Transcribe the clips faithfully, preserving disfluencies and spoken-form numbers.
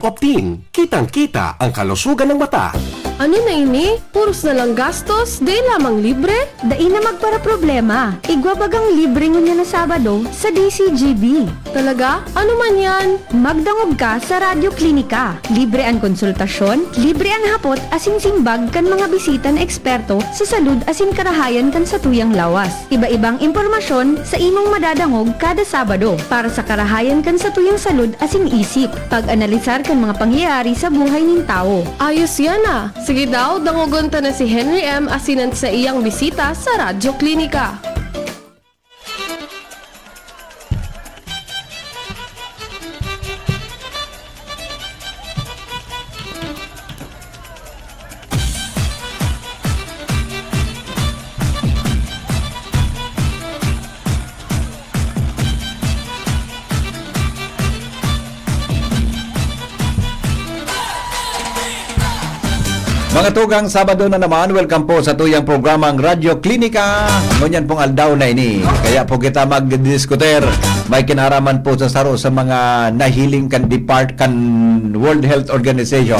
Optin, kitang-kita ang kalusugan ng mata. Ano na ini? Puros na lang gastos, dai lamang libre? Dai na magparaproblema. Igwa bagang libre ngunyan na Sabado sa D C G B. Talaga? Ano man yan? Magdangog ka sa Radyo Klinika. Libre an konsultasyon, libre an hapot asin simbag kan mga bisita na eksperto sa salud asin karahayan kan satuyang lawas. Iba-ibang impormasyon sa imong madadangog kada Sabado para sa karahayan kan satuyang salud asin isip. Pag-analisar kan mga pangyayari sa buhay nin tawo. Ayos yan ah! Sige daw, dangogon ta na si Henry M asin an saiyang bisita sa Radyo Klinika. Mga tugang, Sabado na naman. Welcome po sa tuyang programang Radyo Klinika. Ngunyan pong aldaw na ini. Kaya po kita magdidiskutir. May kinaraman po sa saro sa mga nahiling kan depart kan World Health Organization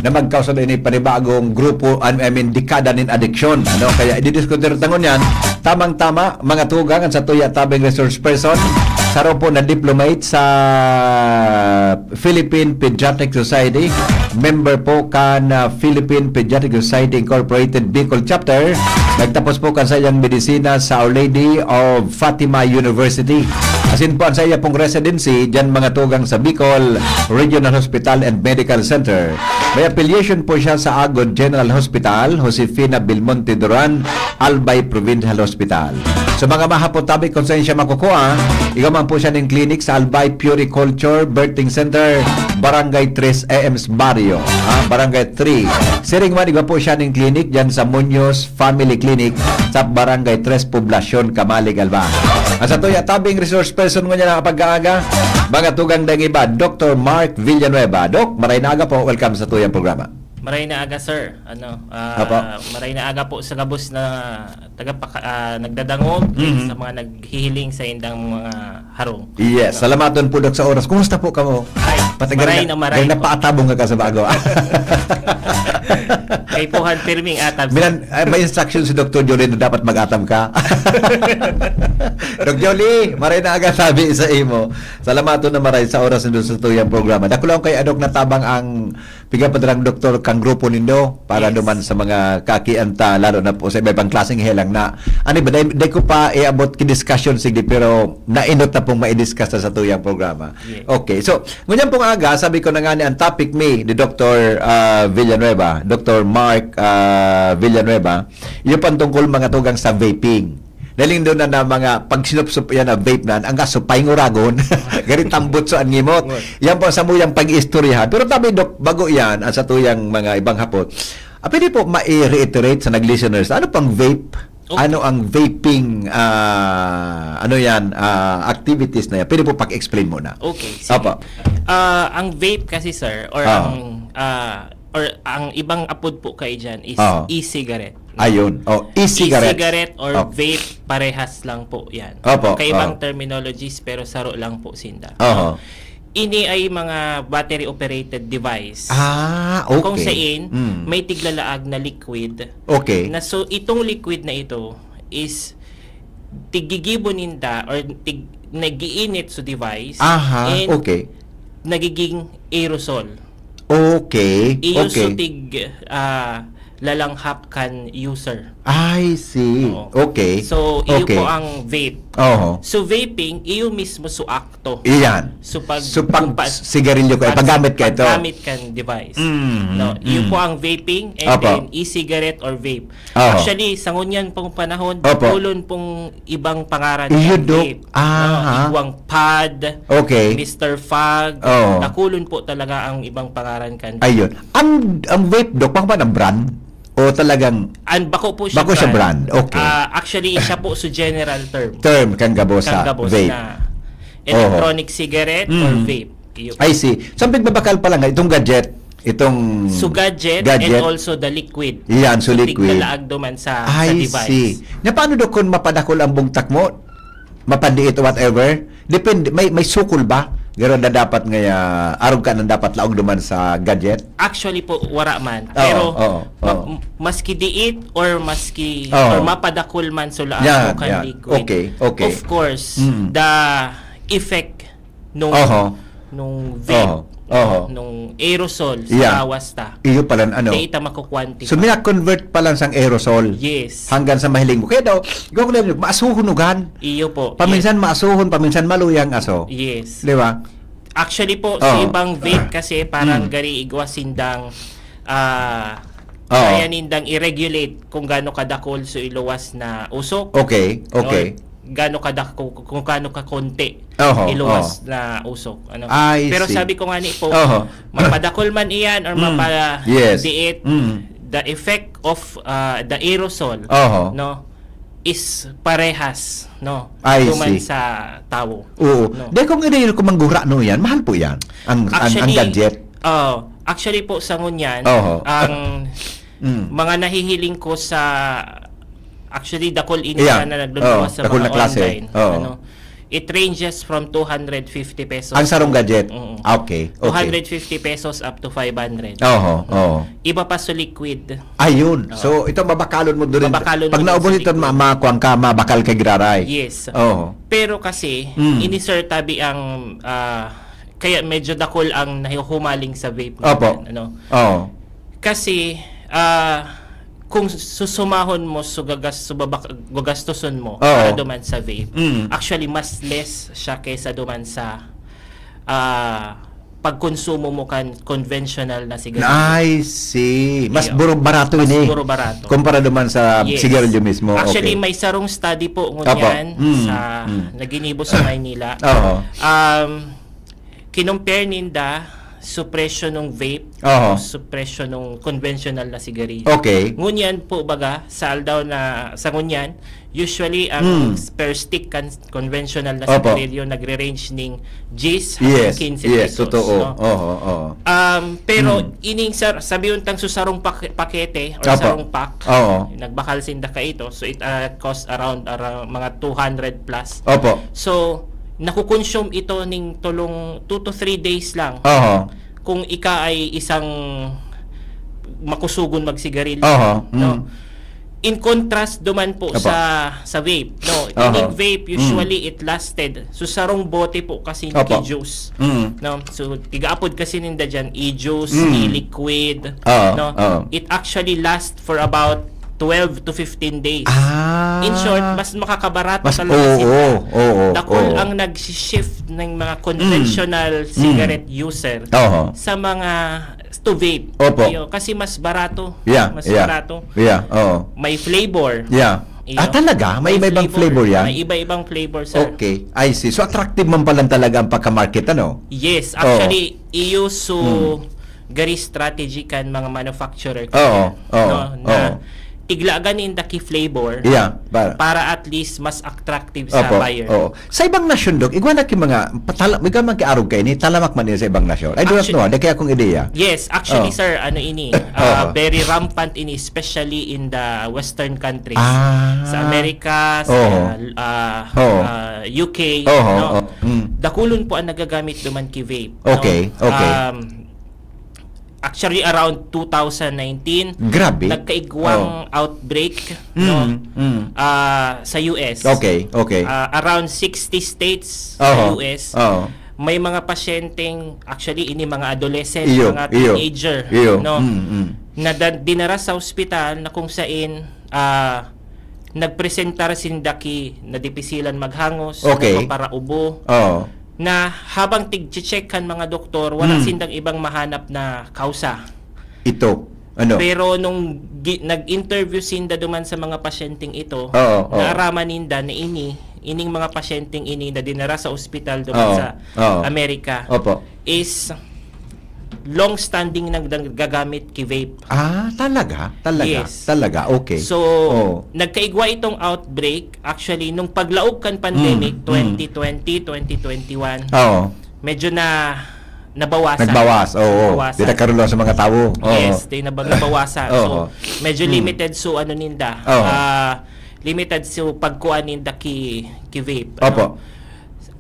na magkausa ini panibagong grupo, I mean, dekada nin adiksyon. Ano? Kaya ididiskutir ta ngunyan. Tamang-tama, mga tugang, ang satuya tabing resource person, saro po na diplomate sa Philippine Pediatric Society. Member po kan, ah, Philippine Pediatric Society Incorporated Bicol Chapter. Nagtapos po kan saiyang medisina sa Our Lady of Fatima University. Asin po ang saiya pong residency diyan mga tugang sa Bicol Regional Hospital and Medical Center. May affiliation po siya sa Agod General Hospital, Josefina Belmonte Duran, Albay Provincial Hospital. Sa mga mahapot tabi kung saan siya makukuha, igwa man po siya ning clinic sa Albay Puriculture Birthing Center, Barangay tres A M Barrio, ah, Barangay three. Siring man, igwa po siya ning clinic dyan sa Muñoz Family Clinic sa Barangay tres Poblacion, Camalig, Albay. Ang satuya tabing resource person ngunyan na pag-aaga, mga tugang daing iba, Doctor Mark Villanueva. Doc, maray na aga po. Welcome sa tuyang programa. Maray na aga, sir. Ano, ah, Apo. Maray na aga po sa gabos na tagapaka-, ah, nagdadangog, Mhm. sa mga naghihiling sa indang mga harong. Yes, Ano? Salamaton po, Doc, sa oras. Kumusta po kamo? Ay, Pati maray ganda, na maray ganda po. Paatabong ka sa bago. Kay Puhan Pirming Atab, sir. Minan-, ay, may instruction si Doctor Jolie na dapat mag-atab ka. Doc Jolie, maray na aga sabi sa imo. Salamaton na maray sa oras nindo sa tuyang programa. Dakula kay Adok natabang ang pigapadrang doktor kang grupo nindo para Yes. duman sa mga kakian ta, lalo na po sa iba-ibang klaseng helang na. Ano ba, dai, dai ko pa iabot ki discussion, sige, pero nainot na pong maidiscuss na sa tuyang programa. Yes. Okay, so, ngunyan pong aga, sabi ko na nga ni, ang topic mi ni Doktor, ah, Villanueva, Doktor Mark, ah, Villanueva, iyo pang tungkol mga tugang sa vaping. Naling doon na, na mga pagsinupsop yan na vape na, ang kaso, painguragon. Gari tambot so an ngimot. Ngot. Yan po sa muyang pag-istoryahan. Pero tabi, Dok, bago yan, at sa tuyang mga ibang hapot, ah, pwede po ma-reiterate sa nag-listeners, ano pang vape? Okay. Ano ang vaping, ah, ano yan, ah, activities na yan? Pwede po pag-explain muna. Okay, sige. Apo. Ah, ang vape kasi, sir, or Ah. ang, ah, or ang ibang apod po kay dyan is Ah. e-cigarette. Ayun. Oh, e-cigarette. E-cigarette or Oh. vape, parehas lang po yan. Opo, Kaibang oh. terminologies, pero saro lang po sinda. Oho. Ini ay mga battery-operated device. Ah, okay. Kung sain, Mm. may tiglalaag na liquid Okay. na so, itong liquid na ito is tigigibo ninda or tig-, nag-iinit sa device Aha, and okay. nagiging aerosol. Okay, Iyo okay. so tig, ah, lalanghap kan user. I see. Oo. Okay. So, iyo Okay. po ang vape. Oho. So, vaping, iyo mismo so akto. Iyan. So, pag, So, pag kung pa-, sigarilyo ka, pag, paggamit ka ito. paggamit kan device. Mm, No, iyo mm. po ang vaping and Opo. then e-cigarette or vape. Oho. Actually, sa ngunyan pong panahon, Opo. dakulon pong ibang pangaran Iyo, kan Dok. vape. Ah, No, ha. Igwang Pad, Okay. Mister Fog, Oo. dakulon po talaga ang ibang pangaran kan Ayun. Ang, ang vape, Dok, bako ba ng brand? O talagang Ang bako po siya bako siya brand? brand? Okay. Ah, actually, siya po so general term. Term, kan gabos sa Kan gabos vape. na Oo. electronic cigarette or Mm. vape. Iyo po. I see. So, ang pigbabakal pa lang, itong gadget, itong So, gadget gadget. and also the liquid. Iyan, so So, liquid. tiglalaag duman sa, sa I device. see. Na paano do kung mapadakol ang bungtak mo? Mapandiit, whatever? Depende. May, may sukol ba? Garo na dapat ngaya, arog ka na dapat laog duman sa gadget? Actually po, wara man. Oo, Pero, oo, ma- oo. m- maski diit or maski, Oo. or mapadakol man so laang Yan, mo kan yan. liquid. Okay, okay. Of course, Mm. the effect nung, Oho. nung vape, Oho, oho. nung aerosol sa Yeah. lawas ta, Iyo palan, ano? dai ta makuquantify. So, mina-convert palan sang aerosol Yes. hanggang sa mahiling mo. Kaya daw, ikaw ko lang, maasuhon ugan. Iyo po. Paminsan Yes. maasuhon, paminsan maluya ang aso. Yes. Di ba? Actually po, sa Oo. ibang vape kasi parang Mm. gari igwa sindang, ah, Oo. kaya nindang i-regulate kung gaano kadakol so iluwas na usok. Okay, okay. Or gaano kadak-, kung, kung gaano kakonti Oho, iluwas oho. na usok. Ano? I Pero see. sabi ko nga ni po, Oho. mapadakol man iyan or Mm. mapadiit, Yes. Mm. the effect of, ah, the aerosol, Oho. no, is parehas, no, I duman see. sa tawo, Oo. no? Dai ko nga dai ko manggura no yan. Mahal po yan. Ang, ang, ang Actually, gadget. oh, actually po, sa ngunyan, Oho. ang Mm. mga nahihiling ko sa, actually, dakul ini Yeah. sana nagluluwas Oo, sa dakul mga na klase. online. Oo. Ano, it ranges from two hundred fifty pesos Ang sarong to gadget? Oo. Okay, okay. two hundred fifty pesos up to five hundred. Oho, No? oo. Iba pa sa liquid. Ayun. Oo. So, ito mabakalon mo doon. Mabakalon Pag mo naubos sa ito, liquid. ma-, makuha ka, mabakal ka giraray. Yes. Oo. Pero kasi, Mm. ini, sir, tabi ang, ah, kaya medyo dakul ang nahuhumaling sa vape Opo. ngayon, ano? Oo. Kasi, ah, kung susumahon mo so gagas-, so babak-, gagastuson mo Oo. para duman sa vape, Mm. actually, mas less siya kaysa duman sa, ah, pagkonsumo mo kan conventional na sigarilyo. I see. Mas Iyo. buro-, barato Mas ini buro-barato. kumpara duman sa Yes. sigarilyo mismo. Actually, Okay. may sarong study po Opo. ngunyan Mm. sa Mm. naginibo sa Maynila. Oo. Um, kinumpare ninda so presyo nung vape Oho. o so presyo nung conventional na sigarilyo. Okay. Ngunyan po, baga, sa aldaw na, sa ngunyan, usually, ang Hmm. per stick kan conventional na Opo. sigarilyo nagre-range ning diyes hanggang Yes, quince yes, pesos, totoo. no? Oho, oho. Um, pero Hmm. ining sar-, sabi untang so sarong pak-, pakete or Opo. sarong pack, Oo. nagbakal sinda kaito, so it, ah, cost around, around mga two hundred plus. Opo. So, nakukonsume ito ning tulong two to three days lang. Oho. Kung ika ay isang makusugon magsigarilyo, Oho, no? mm. In contrast duman po Opo. sa, sa vape, no? Oho. Ining vape, Mm. usually, it lasted. So, sarong bote po kasi Opo. ni juice, Mm. no? So, tigaapod kasi ninda dyan, e-juice, Mm. e-liquid, Oo, no? oo. It actually lasts for about twelve to fifteen days. Ah. In short, mas makakabarato Mas, talaga oo, sila. oo, oo, Dakul oo. ang nag-shift ng mga Mm. conventional Mm. cigarette user Oho. sa mga to vape. Opo. Iyo, kasi mas barato. Yeah, Mas yeah. barato. Yeah, oo. May flavor. Yeah. Iyo. Ah, talaga? May May iba-ibang flavor. flavor yan? May iba-ibang flavor, sir. Okay, I see. So, attractive man pala talaga ang pagka-market, ano? Yes, Oo. actually, iyo so Hmm. gari strategy kan mga manufacturer Oo, kaya, oo, no, na oo. tiglagan ninda ki flavor Yeah, para para at least mas attractive sa Opo, buyer. oo. Sa ibang nasyon, Dok, igwa na ki mga patala-, igwa man ki arog kaini, talamak man ini sa ibang nasyon. I do not Actu- know, ah, di kaya akong ideya. Yes, actually, Oh. sir, ano ini, ah, Oo. very rampant ini, especially in the western countries. Ah. Sa Amerika, sa, Oo. ah, Oo. ah, U K, Oo, no? oo. Mm. Dakulon po ang nagagamit duman ki vape, no? Okay, okay. Um, actually, around two thousand nineteen, Grabe. nagkaigwang Oh. outbreak, Mm, no? mm. Ah, sa U S. Okay, okay. Ah, around sixty states sa Oho. U S. Oo. May mga pasyenteng, actually, ini mga adolescent, Iyo, mga iyo. teenager, Iyo. no? Mm, mm. Na da-, dinara sa ospital na kung sain, ah, nagpresentar sinda ki nadipisilan maghangos, Okay. nagpaparaubo, Oo. na habang tig-check kan mga doktor, wala Mm. sindang ibang mahanap na kausa. Ito, ano? Pero nung gi-, nag-interview sinda duman sa mga pasyenteng ito, Oo, oo. naaraman ninda na ini, ining mga pasyenteng ini na dinara sa ospital duman Oo, sa oo. Amerika Opo. is long-standing nang nagagamit ki vape. Ah, talaga? Talaga? Yes. Talaga? Okay. So, Oo. nagkaigwa itong outbreak, actually, nung paglaog kan pandemic, Mm, mm. twenty twenty, twenty twenty-one, Oo. medyo na nabawasan. Nagbawas, oo. Nabawasan. Di nagkaroon lang sa mga tao. Oo. Yes, di na ba nabawasan? Oo. So, medyo Mm. limited so ano ninda. Oo. Ah, limited so pagkuha ninda ki, ki vape, Opo. ano?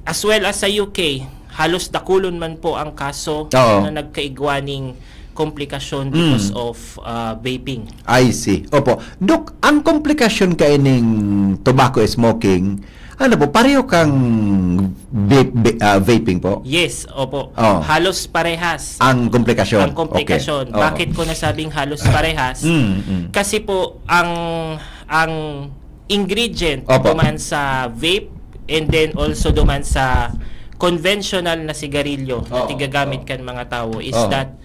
As well as sa U K, halos dakulon man po ang kaso Oo. na nagkaigwa ning komplikasyon because Mm. of ah, vaping. I see. Opo. Dok, ang komplikasyon kaining tobacco smoking, ano po, pareho kang vape, va- ah, vaping po? Yes, opo. Oh. Halos parehas. Ang komplikasyon? Ang komplikasyon. Okay. Oo. Bakit ko nasabing halos parehas? Mm, mm. Kasi po, ang ang ingredient Opo. duman sa vape and then also duman sa conventional na sigarilyo na Oo, tigagamit oo. kan mga tao is Oo. that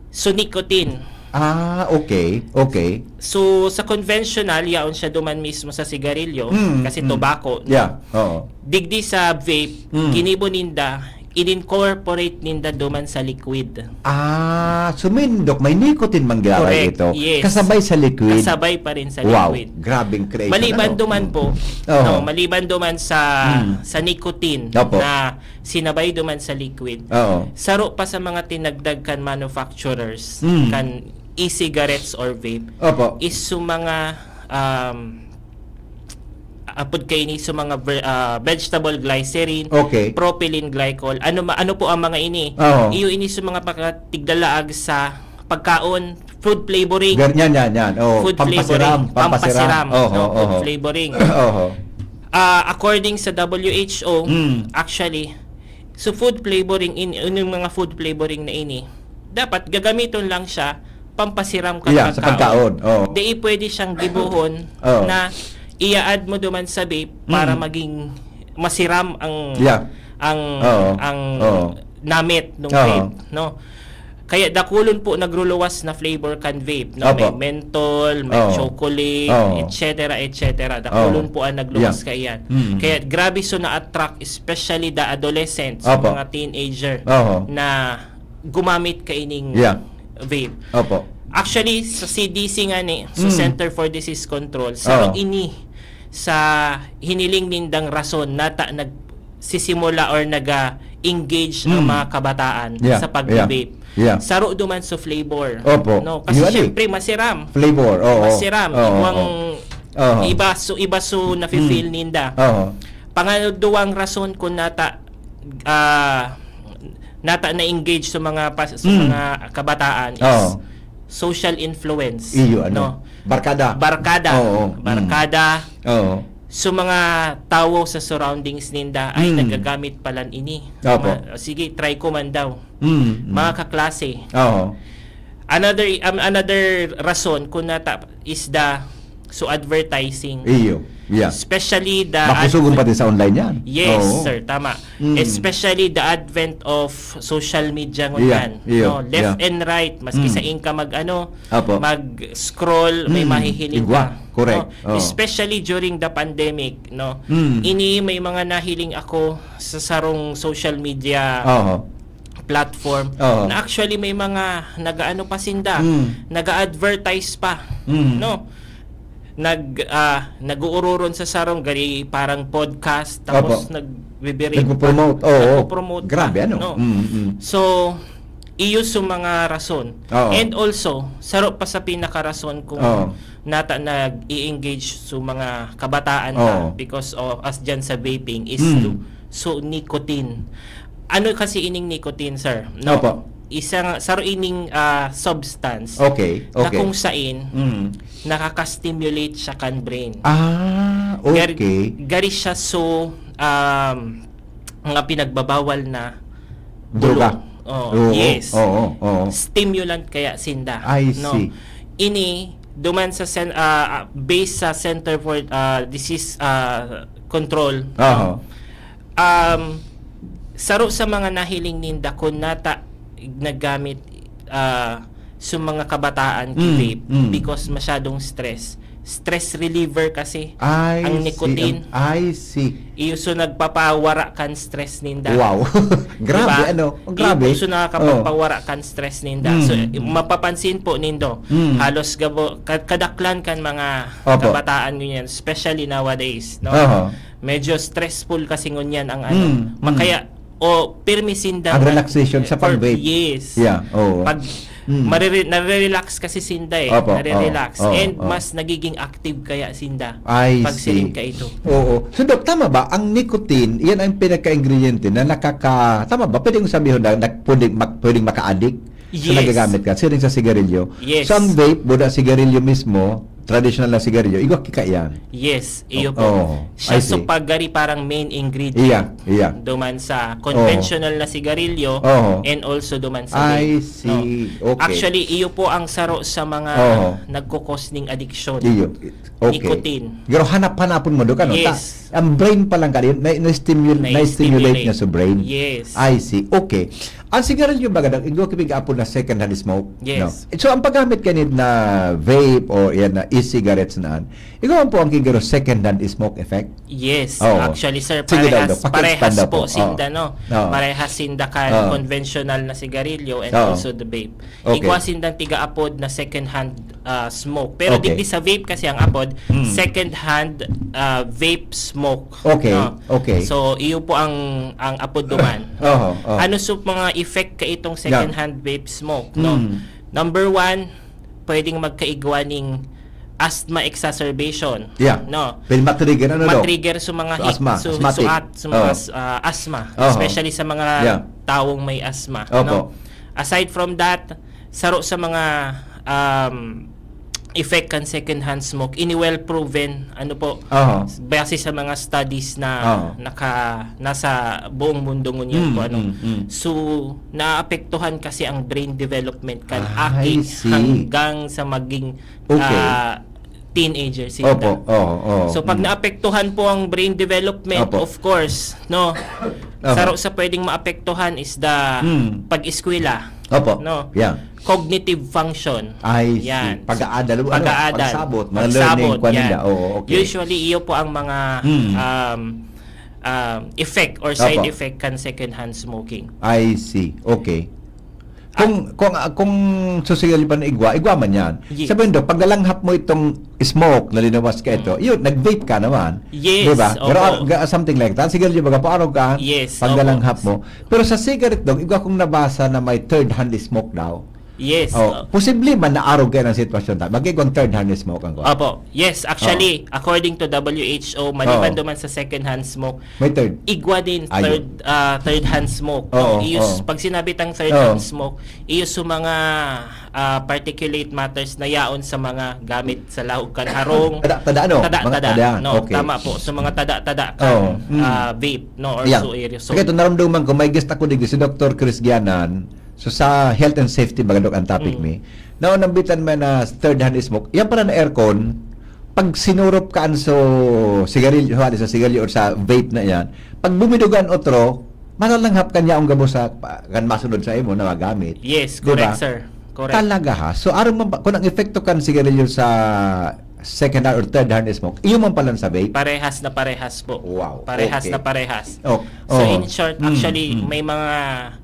so nicotine. Ah, okay. Okay. So, sa conventional, yaon siya duman mismo sa sigarilyo, Mm, kasi mm. tobacco. No? Yeah, oo. Digdi sa vape, Mm. ginibo ninda, in-incorporate ninda duman sa liquid. Ah, so may, Dok, may nicotine man giraray Correct, ito. Yes. Kasabay sa liquid. Kasabay pa rin sa Wow, liquid. Grabing creation. Maliban Ano? duman Mm. po, Oo. no, maliban duman sa Mm. sa nicotine Opo. na sinabay duman sa liquid, Oo. saro pa sa mga tinagdag kan manufacturers, Mm. kan e-cigarettes or vape, Opo. is yung mga um, apod kaini sa mga ver- ah, vegetable glycerin, Okay. propylene glycol. Ano ma- ano po ang mga ini? Oo. Iyo ini sa mga pagkatigdalaag sa pagkaon, food flavoring. Gar- yan, yan, yan. Oh, Food pampasiram, flavoring. Pampasiram, Oho, no? Food oho. Flavoring. Oho. Ah, according sa W H O, Mm. actually, so food flavoring, in, in yung mga food flavoring na ini, dapat gagamiton lang siya pampasiram kan Yeah, sa pagkaon. Oo. Di pwede siyang gibohon Oo. na i-add mo duman sa vape para Mm. maging masiram ang Yeah. ang Oo. ang Oo. namit ng Oo. vape, no? Kaya dakulon po nagruluwas na flavor kan vape, no? Opo. May menthol, may Oo. chocolate, Oo. et cetera, et cetera. Dakulon Oo. po ang nagluwas Yeah. kaiyan. Mm. Kaya grabe so na-attract, especially the adolescents, Opo. mga teenager Oo. na gumamit kaining Yeah. vape. Opo. Actually, sa C D C nga ni, sa Mm. Center for Disease Control, sa Oo. ini sa hiniling nindang rason nata nagsisimula or naga-engage ang Mm. mga kabataan Yeah, sa pag-vape. yeah, yeah. Saro duman sa flavor. Opo. No, kasi Yun, eh. syempre masiram. Flavor. Oo. Masiram. Oo, Igwang oo. Oo. iba so iba so nafe-feel Mm. ninda. Oo. Pangaduwang rason kung nata ah, nata na-engage sa mga pas- sa Mm. mga kabataan is Oo. social influence. Iyo, ano? No? Barkada. Barkada. Oo. Mm. Barkada. Oo. So mga tawo sa surroundings ninda ay Mm. nagagamit palan ini. Opo. Ma- sige, try ko man daw. Mm, mm. Mga kaklase. Oo. Another um, another rason kung nata is the so advertising. Iyo. Yeah. Especially the Makusugon adver- pati sa online yan. Yes, Oo. sir, tama. Mm. Especially the advent of social media Yeah, ngunyan. yeah, No, left yeah. and right, maski Mm. sa inka mag ano, Apo. mag-scroll, may Mm. mahihiling Igwa. ka. Correct. No? Oo. Especially during the pandemic, no. Mm. Ini may mga nahiling ako sa sarong social media Oo. platform Oo. na actually may mga nag-aano pa sinda, Mm. nag-advertise pa, Mm. no? Nag ah, nag-uuroron sa sarong gari parang podcast tapos Opo. nagbibirit Nagpo-promote. Oo. Nagpo-promote Grabe, pa, ano? no? Mm, mm. So, iyo sa mga rason. Oo. And also, saro pa sa pinakarason kung Oo. nata nag-i-engage sa mga kabataan na Oo. because of as dyan sa vaping is Mm. to so nicotine. Ano kasi ining nicotine, sir? No? Opo. Isang saro ining ah, substance Okay, na okay. kung sain Mm. nakaka-stimulate siya kan brain. Ah, Gar- okay. Gari siya so um, mga pinagbabawal na Droga. bulong. Oh, Oo, yes. Oo, oo. Stimulant kaya sinda. I no? see. Ini duman sa sen, ah, ah, based sa Center for ah, Disease ah, Control. Aha. Um saro sa mga nahiling ninda kun nata nagamit ah, sa mga kabataan ki Mm, vape mm. because masyadong stress. Stress reliever kasi I ang see. nicotine. I see. Iyo so nagpapawara kan stress ninda. Wow. Grabe, Diba? ano? Ang grabe. Iyo so nakakapagpawara kan stress ninda. Mm. So mapapansin po nindo, Mm. halos gabo, ka- kadaklan kan mga Opo. kabataan ngunyan, especially nowadays, no? Aha. Medyo stressful kasi ngunyan ang ano. Mm, mm. Makaya o pirmi sinda Ang na- relaxation sa for- pag-vape. Yes. Yeah, oo. Pag Hmm. Marire- nare-relax kasi sinda eh. Opo, Nare-relax. oo, oo, And oo. mas nagiging active kaya sinda I pag see. siring ka ito. Oo. So, Doc, tama ba? Ang nicotine, yan ang pinaka-ingrediente na nakaka... Tama ba? Pwede kong sabihin na, na pwedeng, mak- pwedeng maka-addict sa Yes. nagagamit ka. Siring sa sigarilyo. Yes. So, ang vape, buda sigarilyo mismo, traditional na sigarilyo, igwa kika yan. Yes, iyo po. Oh, Siya I see. supagari parang main ingredient. Iya, iya. Duman sa conventional na sigarilyo Oo. and also duman sa I vape. see. No? Okay. Actually, iyo po ang saro sa mga Oo. nagkukos ning addiction. Iyo. Okay. Nicotine. Pero hanap-hanapon mo, Dok, ano? Ta- Yes. ang brain pa lang kadi, na, na-stimul- Na-stimulate. na-stimulate na sa brain. Yes. I see. Okay. Ang sigarilyo baga, Dok, igwa kibig apod na second hand smoke. Yes. No? So, ang paggamit kanid na vape o yan na e-cigarettes na, igwa man po ang kigaro second hand smoke effect? Yes, Oo. actually sir, Sige daw, parehas, Dok. Paki-expand parehas daw po, po. Oo. sinda, no? Oo. Parehas sinda kan Oo. conventional na sigarilyo and Oo. also the vape. Okay. Igwa sindang tiga-apod na second hand ah, smoke. Pero Okay. digdi sa vape kasi ang apod, Mm. second hand ah, vape smoke. Okay, No? okay. So, iyo po ang ang apod duman. Oho, oho. Ano so mga effect ka itong second Yeah. hand vape smoke, no? Mm. Number one, pwedeng magkaigwa ning asthma exacerbation. Yeah. No? Pwede matrigger, ano, Dok? Matrigger sa mga So, hik- asthma, so, asthmatic. suat, sa mga Oh. ah, asthma, Oho. especially sa mga Yeah. taong may asthma. Opo. No? Aside from that, saro sa mga um, effect kan second hand smoke, ini well proven, ano po, Oho. base sa mga studies na Oho. naka nasa buong mundo ngunyan Mm, po, ano. mm, mm. So, naapektuhan kasi ang brain development kan Ah, I aki see. hanggang sa maging Okay. ah, teenager sinda. Opo, oo, oo. So pag Mm. naapektuhan po ang brain development, Opo. of course, no, Opo. saro sa pwedeng maapektuhan is the Mm. pag-eskwela. Opo. No? Yeah. Cognitive function. I see. Yan. Pag-aadal, ano, Pag-aadal. pagsabot, mga Pagsabot, learning, kwan yan. nila. Oo, okay. Usually, iyo po ang mga Mm. um, um, effect or side Opo. effect kan second hand smoking. I see. Okay. Kung kung ah, kung susigal pa na igwa, igwa man yan. Yes. Sabihin daw, pag nalanghap mo itong smoke na linawas ka ito, yun, nag-vape ka naman. Yes, Di ba? opo. Pero ah, ga- something like that. Sigarilyo baga, paaraw ka, Yes, pag opo. nalanghap mo. Pero sa cigarette daw, igwa kong nabasa na may third hand smoke daw. Yes. Oh, posible man na arog kayo ng sitwasyon ta. Magiging third hand smoke ang kuwan. Opo. Yes, actually, according to W H O, maliban duman sa second hand smoke, May third. igwa din Ayun. third ah, third hand smoke. Oo, Iyos, oo. pag sinabing third Oo. hand smoke, iyo sa mga ah, particulate matters na yaon sa mga gamit sa lahog kan harong. Tada, tada, ano? Tada, Mga tada, tada. no? Okay. Tama po. Sa mga tada-tada kan Oo. Mm. ah, vape, no? Or Yeah. so aerosol. Kaya ito, naramdaman ko, may guest ako digdi, si Doktor Chris Gianan. So, sa health and safety, baga, Dok, ang topic Mm. mi. Naon nambitan man na third hand smoke. Yan pala na aircon, pag sinurop ka an so sigarilyo, hali sa sigarilyo or sa vape na yan, pag bumidugan otro, malalanghap ka niya ang gabos sa, pa- kan masunod sa imo na magamit. Yes, Di ba? correct, sir. Correct. Talaga ha? So, arong man ba, kung ang epekto kan sigarilyo sa second hand or third hand smoke, iyo man pala sa vape? Parehas na parehas po. Wow. Parehas Okay. na parehas. Oh, So, oh. in short, Mm, actually, mm. may mga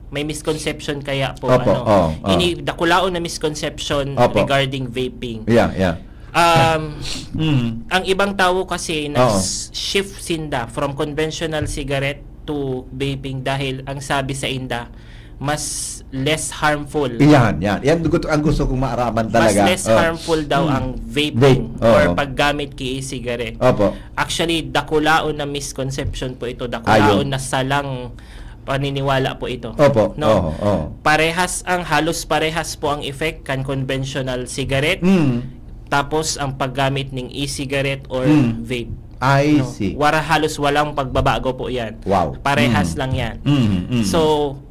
may misconception kaya po. Opo, ano, oh, oh. Ini dakulaon na misconception Opo. regarding vaping. Yeah, yeah. Um, Mm. ang ibang tao kasi Oo. nag-shift sinda from conventional cigarette to vaping dahil ang sabi sa inda, mas less harmful. Yan, yan. Yan gusto, ang gusto kong maaraman Mas talaga. less Oh. harmful daw Mm. ang vaping Vape, oo. or paggamit ki e-cigarette. Opo. Actually, dakulaon na misconception po ito. Dakulaon Ayun. na salang paniniwala po ito. Opo. No? Oo, oo. Parehas ang, halos parehas po ang effect kan conventional cigarette. Mm. Tapos ang paggamit ng e-cigarette or Mm. vape. I No? see. Wara, halos walang pagbabago po yan. Wow. Parehas Mm. lang yan. Mm, mm. So,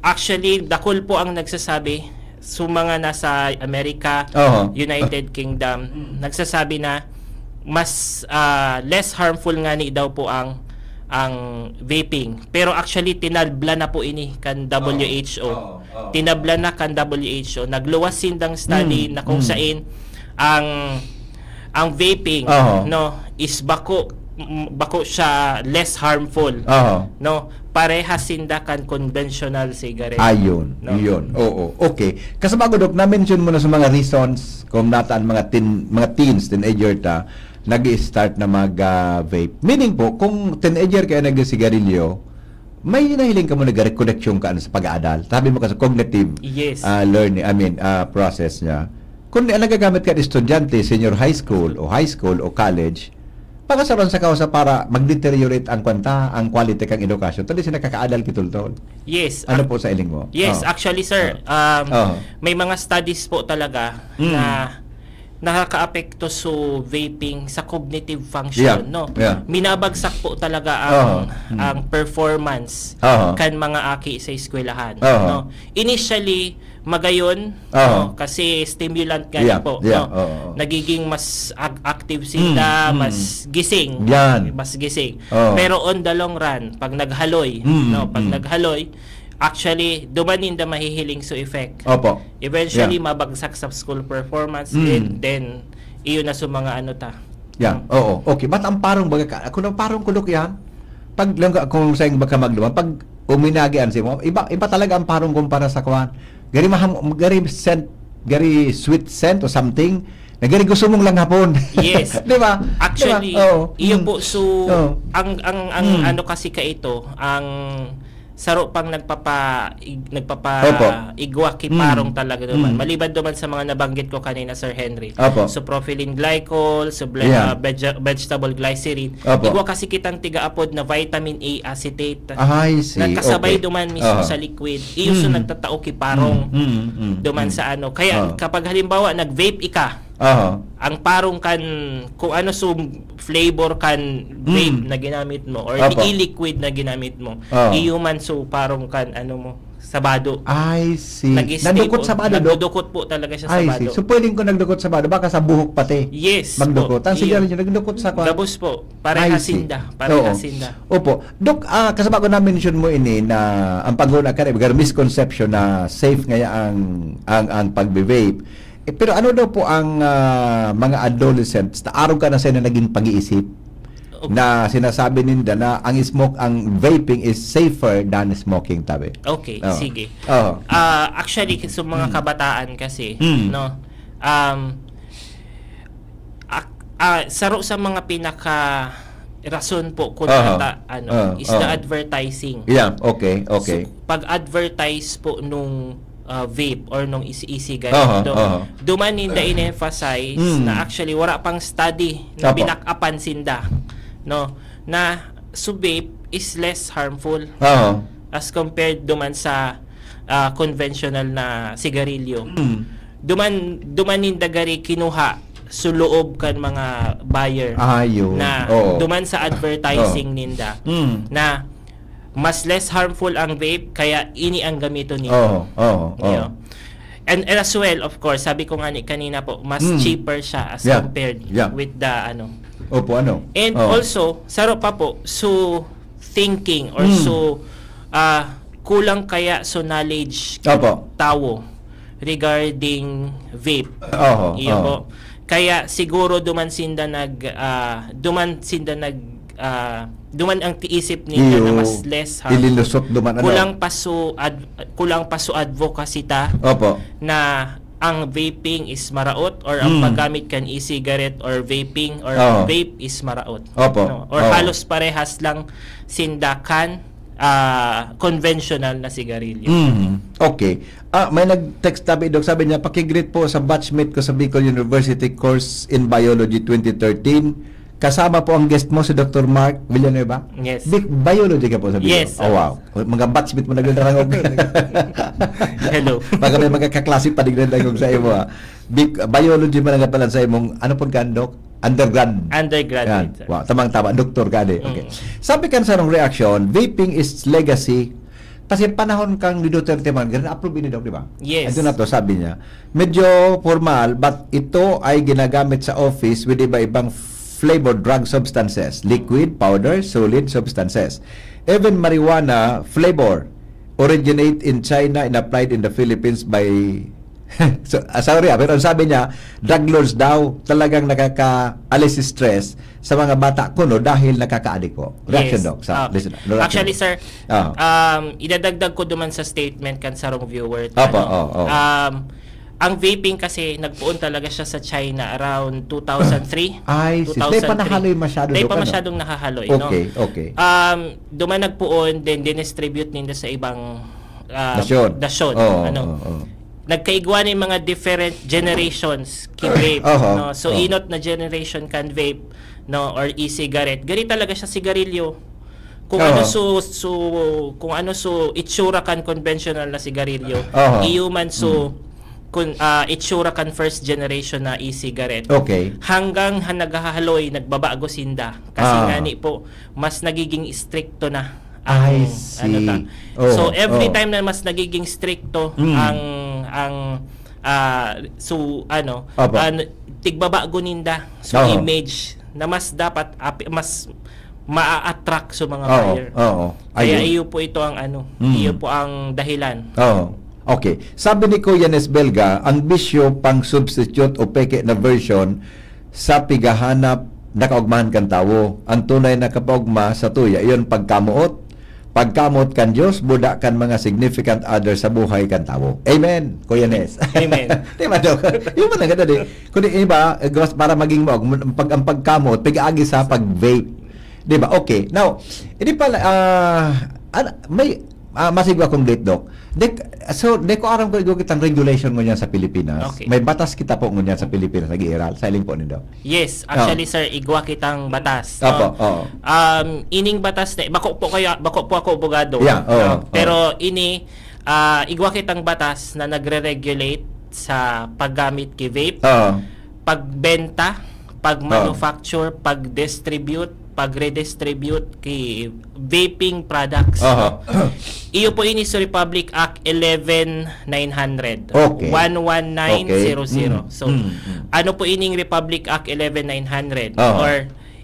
actually, dakul po ang nagsasabi. So, mga nasa Amerika, Oho. United Kingdom, nagsasabi na mas ah, less harmful nga ni daw po ang ang vaping. Pero actually, tinabla na po ini kan W H O. Oo, oo. Tinabla na kan W H O. Nagluwas sindang study Mm, na kung mm. sain ang ang vaping, Oo. no, is bako m- bako siya less harmful, Oho. no? Parehas sinda kan conventional cigarette. Ayun, No? yun. Oo, okay. Kasama ko, Dok, na-mention mo na sa mga reasons kung nataan mga teen, mga teens, teenager ta, nag-start na mag-vape. Meaning po, kung teenager kaya nag-sigarilyo, may nahiling ka mo na gari koneksyon ka sa pag-aadal. Sabi mo kasi cognitive, Yes. ah, learning, I mean, ah, process niya. Kung di, nagagamit ka ng estudyante, senior high school, o high school, o college, pakasaron sa kausa para mag-deteriorate ang kwanta, ang quality kang edukasyon. Tadi sila kakaadal kitultol. Yes. Ano Ac- po sa iling mo? Yes, Oh. actually, sir, Ah. um, Oh. may mga studies po talaga Mm. na nakakaapekto sa vaping sa cognitive function, Yeah, no? yeah. Minabagsak po talaga ang Oh, mm. ang performance Oh. kan mga aki sa eskwelahan, Oh. no? Initially, magayon, Oh. no? Kasi stimulant nga Yeah, po, yeah, no? oo, oo. Nagiging mas ag- active sila, Mm, mm. mas gising, Yan. mas gising. Oh. Pero on the long run, pag naghaloy, Mm, no, pag mm. naghaloy, actually duman ninda mahihiling so effect. Opo. Eventually, Yeah. mabagsak sa school performance, Mm. and then, iyo na sa mga ano ta. Yeah, oo. Okay, ba't ang parong baga ka? Ako nang parong kulok yan. Pag lang ka, kung saan ba ka magduman, pag uminagian si mo, iba, iba talaga ang parong kumpara sa kwan. Gari maham, gari scent, gari sweet scent o something, na gari gusto mong lang hapon. Yes. Di ba? Actually, Di ba? Oo. iyo Mm. po, so, Oo. ang, ang, ang Mm. ano kasi ka ito, ang saro pang nagpapa, ig- nagpapa Opo. igwa ki Mm. parong talaga naman. Mm. Maliban naman sa mga nabanggit ko kanina, Sir Henry. Opo. So, propylene glycol, so ble- Yeah. uh, vege- vegetable glycerin. Opo. Igwa kasi kitang tiga-apod na vitamin A acetate. Ah, I see. Nagkasabay Okay. duman mismo Aha. sa liquid. Iyo so Mm. nagtatao ki parong Mm, mm, mm, duman mm. sa ano. Kaya Ah. kapag halimbawa nag-vape ika, Aha. ang parong kan, kung ano so flavor kan vape Mm. na ginamit mo or Opo. e-liquid na ginamit mo, Ah. iyo man so parong kan ano mo, sabado. I see. Nag-stay Nandukot po. sa bado, Dok? Nagdudukot po talaga siya sa I bado. see. So, pwedeng kung nagdukot sa bado, baka sa buhok pati. Yes. Magdukot. Po. Ang sigarilyo, Iyo. nagdukot sa kwan. Gabos po. Parehas I see. sinda. Parehas Oo. sinda. Opo. Dok, ah, kasama ko na-mention mo ini na ang paghuna ka rin, misconception na safe ngaya ang, ang, ang pagbe-vape. Eh, pero ano daw po ang, ah, mga adolescents na arog ka na sila naging pag-iisip Okay. na sinasabi ninda na ang smoke, ang vaping is safer than smoking, tabi? Okay, Oo. Sige. Oo. Ah, actually, sa mga Mm. Mm. kabataan kasi, no, um, ak- ah, saro sa mga pinaka rason po kung Aha. ata, ano, Ah, is the ah. Advertising. Yeah, okay, okay. So, pag-advertise po nung ah, vape or nung isi-isi Aha, ganito, aha. duman ninda in-emphasize Mm. na actually wara pang study na Apo. binak-apan sinda, no, na so vape is less harmful Aha. as compared duman sa ah, conventional na sigarilyo. Mm. Duman duman ninda gari kinuha sa loob kan mga buyer Ah, yun. na Oo. duman sa advertising Oo. ninda Mm. na mas less harmful ang vape kaya ini ang gamiton ninyo. Oo, oo, oo. Iyo. And, and as well, of course, sabi ko nga ni kanina po, mas Mm. cheaper siya as Yeah. compared Yeah. with the ano. Opo, ano? And Oo. also, saro pa po, so thinking or Mm. so ah, kulang kaya so knowledge Opo. tawo regarding vape. Oo, Iyo oo. po. Kaya siguro duman sinda nag ah, duman sinda nag ah, duman ang tiisip ninda na Iyo, mas less harmful. Ililusot duman, ano? Kulang pa so ad, kulang pa so advocacy ta Opo. na ang vaping is maraot or ang Mm. paggamit kan e-cigarette or vaping or Oo. vape is maraot. Opo. No? Or Oo. halos parehas lang sinda kan ah, conventional na sigarilyo. Mm. Okay. Ah, may nag-text tabi, Dok. Sabi niya, "Pakigreet po sa batchmate ko sa Bicol University course in Biology twenty thirteen. Kasama po ang guest mo, si Doktor Mark Villanueva." Yes. Bi- biology ka po sa Bicol? Yes, Oh, sir. wow. Mga batchmate mo nagdarangog. Hello. Baka may mga kaklase pa nagdarangog sa imo, ha? Bi- biology man ang katalan sa imong, ano po ka, Dok? Undergrad. Undergraduate, Yan. sir. Wow, tamang-tama. Doktor ka, di? Okay. Mm. Sabi kan sarong reaction, vaping is legacy. Kasi panahon kang ni Duterte man, ganun approve ini, Dok, di ba? Yes. Ito na to, sabi niya, "Medyo formal, but ito ay ginagamit sa office with iba-ibang flavored drug substances, liquid, powder, solid substances. Even marijuana flavor originate in China and applied in the Philippines by," so, ah, sorry, ah, pero ang sabi niya, drug lords daw, talagang nakakaalis stress sa mga bata kuno dahil nakakaadik ko. Reaction, Yes. Doc, sa Ah, listener. Reaction. Actually, sir, Ah. um, idadagdag ko duman sa statement kan sarong viewer. Opo, Ano? oo, oo. Um, Ang vaping kasi, nagpoon talaga siya sa China around two thousand three. Ay, sis. Di pa nahaloy masyado, Di Doc, pa ano? Masyadong nahahaloy, no? Okay, okay. Um, duman nagpoon, then dinistribute ninda sa ibang ah, Nasyon. nasyon, Oo, ano. oo, oo. Nagkaigwa ni mga different generations ki vape, Oho, no? So, oo. Inot na generation kan vape, no, or e-cigarette. Gani talaga siya sigarilyo. Kung Oo. ano so, so kung ano so itsura kan conventional na sigarilyo, Oho. iyo man so Mm. kun ah, itsura kan first generation na e-cigarette. Okay. Hanggang ha naghahaloy, nagbabago sinda. Kasi Ah. ngani po, mas nagiging istrikto na I ang see. ano ta. Oo, So every oo. time na mas nagiging stricto Mm. ang ang ah, so ano, Opo. an- tigbabago ninda. So Oo. image na mas dapat api- mas maa-attract sa mga Oo, buyer. oo. Kaya Ayun. iyo po ito ang ano, Mm. iyo po ang dahilan. Oo. Okay. Sabi ni Kuya Nes Belga, ang bisyo pang substitute o peke na version sa pighahanap na kaugmahan kan tawo. Ang tunay na kapaugma sa tuya, iyon pagkamoot. Pagkamoot kan Diyos, buda kan mga significant other sa buhay kan tawo. Amen, Kuya Nes. Amen. Di ba, Doc? Yun man ang ganda, di. Kung di iba, eh, gawas para maging maog, pag, ang pagkamoot, pag-agi sa pag-vape. Di ba? Okay. Now, hindi pala, ah, ano, may, ah, masigwa kong date, Doc. Dek, so, di ko aram kung igwa kitang regulation ngunyan sa Pilipinas. Okay. May batas kita po ngunyan sa Pilipinas, nag-iiral. Sa iling po nindo. Yes, Oh. Actually, sir, igwa kitang batas, no? Opo, oo. Um, ining batas na, bako po kayo, bako po ako abogado. Yeah, oo, No? oo. Pero ini, ah, igwa kitang batas na nagre-regulate sa paggamit ki vape, Oo. pagbenta, pag-manufacture, pag-distribute, pag-redistribute ki vaping products. Aha. No? Iyo po ini sa Republic Act eleven nine hundred. Okay. One one nine zero zero. Okay. Mm, So, mm, mm. Ano po ining Republic Act eleven nine hundred? Aha. Or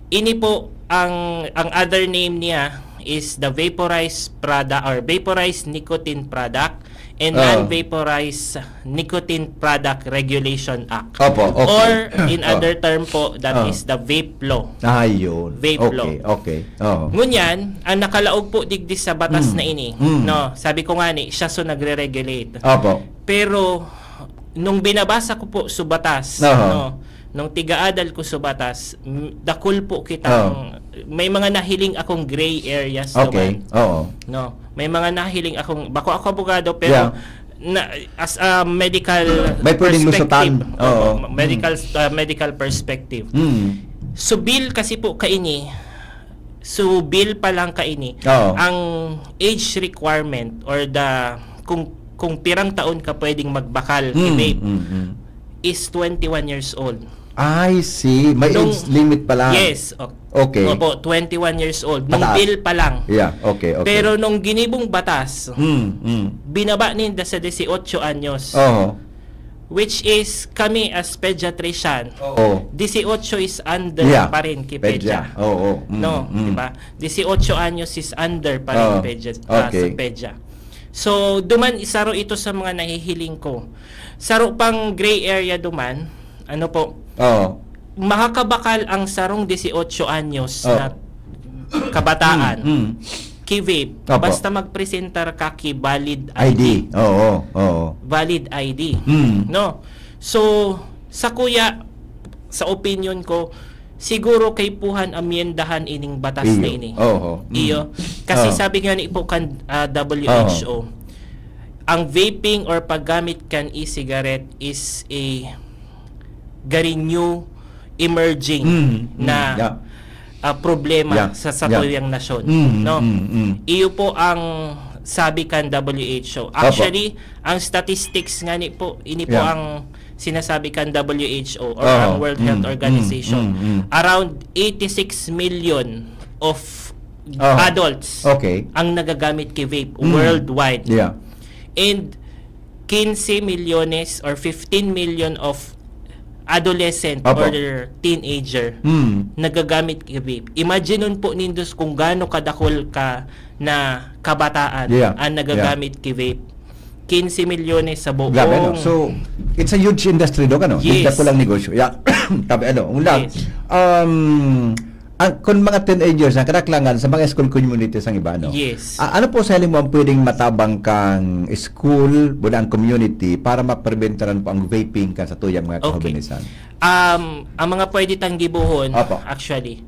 ini po, ang ang other name niya is the vaporized product or vaporized nicotine product and Ah. non-vaporized nicotine product regulation act. Opo, okay. Or in Ah. other term po, that Ah. is the vape law. Ah, yun. Vape Okay, law. okay. Oo. Ngunyan, ang nakalaog po digdi sa batas Mm. na ini, Mm. no, sabi ko nga ni, siya so nagre-regulate. Opo. Pero nung binabasa ko po sa batas, Aha. no, nung tigaadal ko sa batas, m- dakul po kitang, may mga nahiling akong gray areas Okay. naman. Oo. No, may mga nahiling akong, bako ako abogado, pero Yeah. na, as a medical May pwedeng perspective, lusutan. Oo, Oo. medical uh, medical perspective. Mm. So bill kasi po kaini, so bill pa lang kaini, Oo. ang age requirement or the kung kung pirang taon ka pwedeng magbakal ni Mm, vape mm, mm. is twenty-one years old. I see. May Nung- age limit pala. Yes. o- Okay. Opo, twenty-one years old. Nung Pataas. bill pa lang. Yeah, okay, okay. Pero nung ginibong batas, Mm, mm. binaba ninda sa dieciocho anyos. Oo. Which is, kami as pediatrician, Oo. dieciocho is under Yeah. pa rin ki Pedia. pedia. Oo. Mm, No, mm. di ba? Dieciocho anyos is under pa rin Oo. pedia, ah, Okay. sa pedia. So, duman isaro ito sa mga nahihiling ko. Saro pang gray area duman, ano po, Oo. makakabakal ang sarong dieciocho anyos Oh. na kabataan Mm, mm. ki vape, Opo. basta magpresentar ka ki valid I D. I D. Oo, oo. Valid I D. Mm. No? So, sa kuya, sa opinion ko, siguro kaipuhan amyendahan ining batas Iyo. na ini. Oho. Mm. Iyo. Kasi Oh. sabi nga ni po kan ah, W H O, ang vaping or paggamit kan e-cigarette is a gari new emerging Mm, mm, na yeah. ah, problema Yeah, sa sa yeah. tuyang nasyon, Mm, no? mm, mm. Iyo po ang sabi kan W H O. Opo. Actually, ang statistics nga ni po, ini po Yeah. ang sinasabi kan W H O or Oo. ang World Health Mm, Organization. mm, mm, mm. Around eighty-six million of Oo. adults Okay. ang nagagamit ki vape Mm. worldwide. Yeah. And quince milyones or fifteen million of adolescent Opo. or teenager Mm. nagagamit ki vape. Imagine nun po nindos kung gaano kadakol ka na kabataan Yeah. ang nagagamit ki vape. Quince milyones sa buong Grabe, no? So, it's a huge industry, Doc, ano? Yes. Dako lang negosyo. Yeah. Tabi, ano, una, Yes. um, ang, kung mga teenagers, ang kadaklangan sa mga school communities ang iba, no? Yes. Ah, ano po sa mo ang pwedeng matabang kang school, buda ang community, para mapreventaran po ang vaping kan sa tuyang mga Okay. kahuminisan? Um, ang mga pwede tang gibohon, Opo. actually,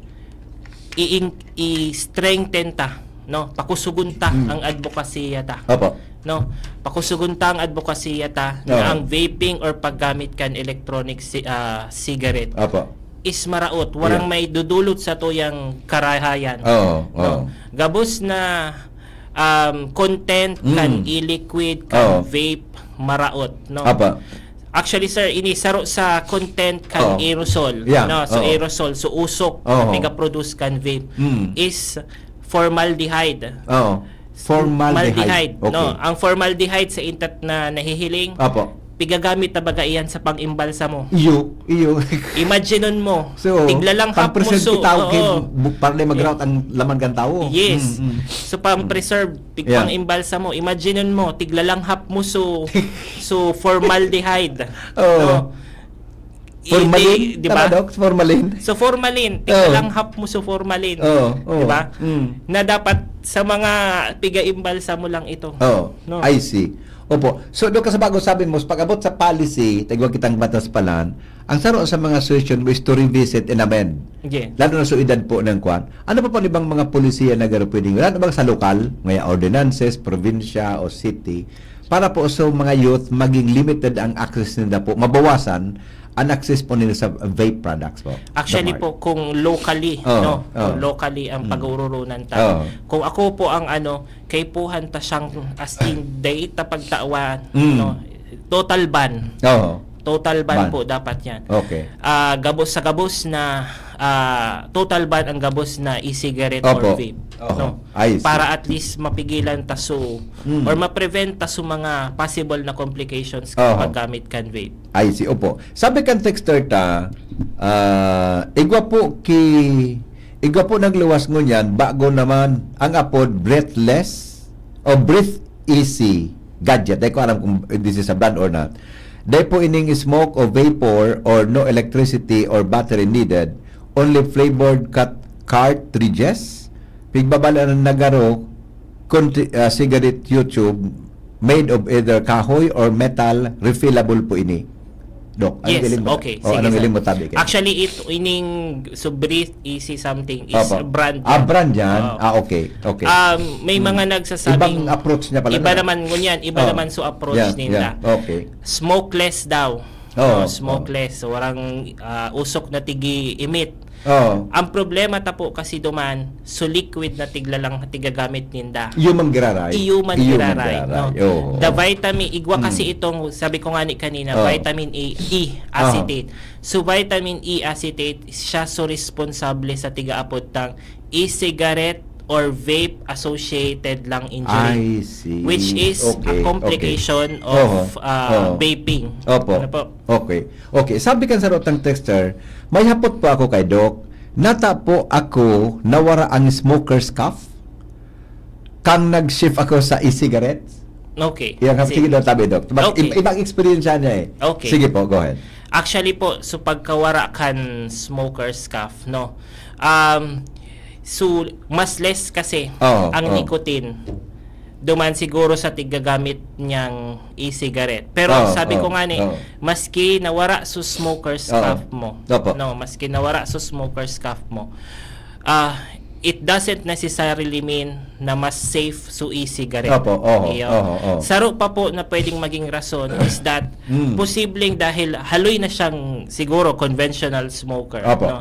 i-, i-strengthen ta, no? Pakusugon ta Mm. ang advokasya ta. Opo. No? Pakusugon ta ang advokasya ta Oo. na ang vaping or paggamit kan electronic ci-, ah, cigarette Opo. is maraot, warang Yeah. may dudulot sa tuyang karahayan. Oo, No? oo. Gabos na um, content Mm. kan e-liquid, kan Oo. vape, maraot, no? Opo. Actually, sir, ini saro sa content kan Oo. aerosol, Yeah, no? So oo. aerosol, so usok, Oo. piga-produce kan vape Mm. is formaldehyde. Oo. Formaldehyde. Formaldehyde, Okay. no? Ang formaldehyde sa intat na nahihiling, Opo. pigagamit na baga iyan sa pang-imbalsamo. Iyo, iyo. Imagine mo, So, tiglalanghap mo pang-preserve so, kita, okay, oo. bu-, para di mag-rot ang laman kan tawo. Yes. Mm, mm. So pang-preserve, tig Yeah. pang-imbalsamo. Imagine mo, tiglalanghap mo so, so formaldehyde. Oo. No? Formalin? Hindi, di ba? Tama, Doc? Formalin? So formalin, Oo. tiglalanghap mo so formalin. Oo, oo. Di ba? Mm. Na dapat sa mga piga-imbalsamo lang ito. Oh, No. I see. Opo. So, doon ka sa bago sabi mo, sa pag-abot sa policy, tagwa kitang batas palan, ang saro sa mga suggestion mo is to revisit and amend. Yeah. Lalo na sa edad po ng kwan. Ano pa po ibang mga polisiya na garo pwedeng, wala na bang sa lokal, mga ordinances, probinsya o city, para po sa mga youth, maging limited ang access nila po, mabawasan ang access po nila sa vape products po? Actually Doc Mark. Po, kung locally, Oo, no? Oo. Kung locally ang Mm. pag-uururunan ta. Oo. Kung ako po ang ano, kaipuhan ta siyang as in date na pagtawan, Mm. no? Total ban. Oo. Total ban, Ban. Po dapat yan. Okay. Ah, gabos sa gabos na ah, total ban ang gabos na e-cigarette Opo. or vape. Oho. No? I see. Para at least mapigilan ta so Mm. or ma-prevent ta so mga possible na complications Oho. kapag gamit kan vape. I see, opo. Sabi kan texter ta, ah, igwa po ki, igwa po nagluwas ngunyan, bago naman ang apod breathless o breath easy gadget. Di ko alam kung this is a brand or not. Di po ining smoke o vapor or no electricity or battery needed, only flavored cut cartridges. Pigbabala na nagaro, kun-, ah, cigarette tube made of either kahoy or metal, refillable po ini. Dok, ang Yes, galing ba? Okay. O, Sige, anong sir. galing mo tabi kayo? Actually, ito ining so breathe easy something is Opo. a brand. Ah, Yan. brand yan? Oo. Ah, okay. Okay. Um, may Hmm. Mga nagsasabing Ibang approach niya pala, Iba no? Naman ngunyan, iba Oh. naman so approach Yeah, ninda. yeah. Okay. Smokeless daw. Oo, No, smokeless. So, warang ah, usok na tigi-emit. Oo. Ang problema ta po kasi duman, so liquid na tiglalang tigagamit ninda. Iyo man giraray. Iyo man Iyo giraray, no? Oo. The vitamin, igwa kasi Mm. itong, sabi ko nga ni kanina, Oo. vitamin E, E acetate. So vitamin E acetate, siya so responsable sa tigaapod tang e-cigarette or vape associated lung injury. I see. Which is Okay, a complication okay. of Oho. ah, Oo. Vaping. Opo. Ano po? Okay. Okay. Sabi kan sarotang texter, may hapot po ako kay Doc. Nata po ako nawara ang smoker's cough. Kang nag-shift ako sa e-cigarettes. Okay. Yan ang Sige. Sige daw, sabi, Doc. Mag- Okay. ib- ibang experience niya eh. Okay. Sige po, go ahead. Actually po, so pagkawara kan smoker's cough, no? Um, so, mas less kasi Oo, ang oo. nicotine duman siguro sa tigagamit niyang e-cigarette. Pero Oo, sabi ko oo, nga ni, oo. Maski nawara sa smoker's Oo. cough mo, Opo. no, maski nawara sa smoker's cough mo, ah, it doesn't necessarily mean na mas safe so e-cigarette. Opo, oho, Iyo. oho, oho. Saro pa po na pwedeng maging rason is that Mm. posibleng dahil haloy na siyang siguro conventional smoker, Opo. no?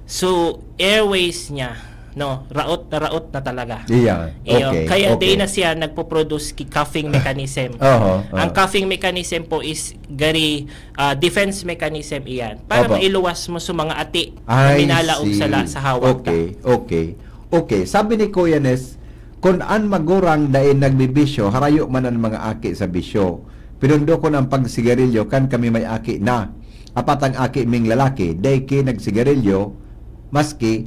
So, airways niya, no, raot na raot na talaga. Iya. Iyo. Okay. Kaya Okay. di na siya nagpo-produce ki coughing mechanism. Oho, Ang oho. Coughing mechanism po is gari ah, defense mechanism iyan para Opo. mailuwas mo sa mga ati na I minalaog see. sa la-, sa hawak ta. Okay, okay. Okay, sabi ni Kuya Nes, kun an magurang dai nagbibisyo, harayo man an mga aki sa bisyo. Pinundokon an pagsigarilyo kan kami may aki na. Apat ang aki ming lalaki, dai ki nagsigarilyo, maski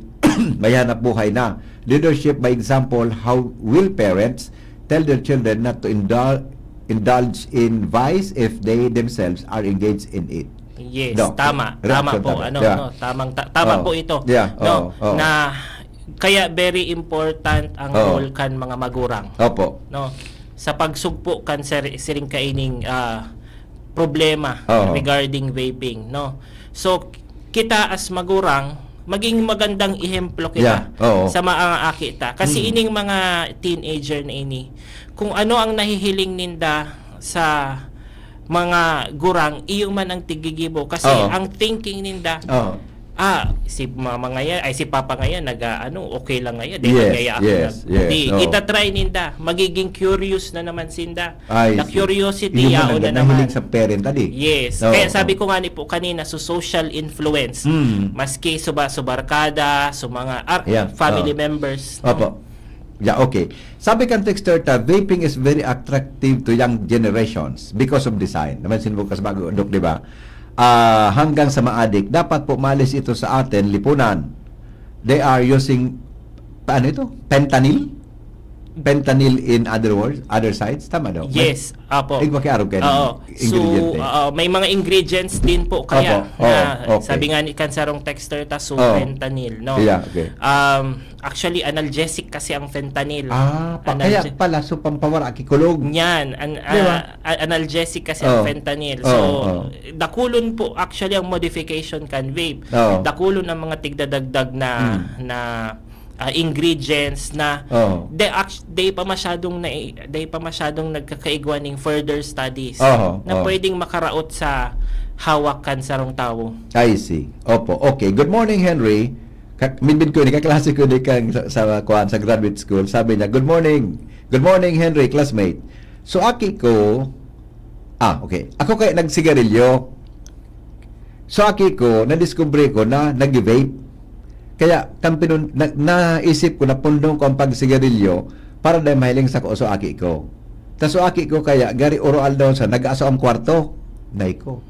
may hanap buhay na. Leadership by example, how will parents tell their children not to indul-, indulge in vice if they themselves are engaged in it? Yes, Doc, tama. Tama reaction po, tabi. ano, Yeah. no, tamang ta- tama Oh. po ito, Yeah, no, oh, oh. na kaya very important ang Oh. role kan mga magurang, Opo. no, sa pagsugpo kan sir- siring kaining ah, problema Oh. regarding vaping, no. So kita as magurang, maging magandang ehemplo kita Yeah, oo. sa mga aki ta. Kasi Mm. ining mga teenager na ini, kung ano ang nahihiling ninda sa mga gurang, iyo man ang tigigibo. Kasi Oo. ang thinking ninda, Oh. ah, si mama ngayon, ay si papa ngayon, nag-ano, okay lang ngayon. Di Yes, man kaya ako yes, nag- yes, di, oo. itatry ninda. Magiging curious na naman sinda. I The see. curiosity, Yun yaon man na ang nahiling naman. sa parent, adi. Yes. Oo. Kaya sabi ko nga ni po kanina, so social influence. Mm. Maski suba-subarkada, so mga ar- Yeah. family Oo. members, no? Opo. Yeah, okay. Sabi kan texter ta, vaping is very attractive to young generations because of design. Naman sinubukas bago, Dok, di ba? Ah, hanggang sa maadik, dapat po malis ito sa atin, lipunan. They are using, ano ito? Fentanyl? Fentanyl in other words, other sides? Tama daw? May- Yes, apo. Igwa kay Aro Ken, Oo. ingrediente. So, oo, may mga ingredients din po kaya Apo. na Oo, okay. sabi nga ni kan sarong texter ta, so Oo. fentanyl, no? Yeah, okay. Um, actually, analgesic kasi ang fentanyl. Ah, pa, kaya Analge- pala, so pampawara, kikulog. Yan, an- Di ba? ah, ah, analgesic kasi Oo. ang fentanyl. So, Oo, oo. dakulon po actually ang modification kan vape. Oo. Dakulon ang mga tigdadagdag na Hmm. na ah, ingredients na Oo. they act- they pa masyadong na they pa masyadong nagkakaigwa ning further studies Oo, na oo. pwedeng makaraot sa hawak kan sarong tawo. I see. Opo. Okay. Good morning, Henry. Ka- midbid ko ni, kaklase ko ni kang sa, sa, kuwan, sa graduate school. Sabi niya, "Good morning. Good morning, Henry, classmate." So, aki ko, ah, okay. Ako kaya nagsigarilyo. So, aki ko, nadiskubre ko na nag-vape. Kaya, kan pinun- na, naisip ko na pundong ko ang pagsigarilyo para dahil mahiling sa ko sa aki ko. Ta so aki ko kaya, gari oro aldaw sa nag-aso ang kwarto. Nay ko.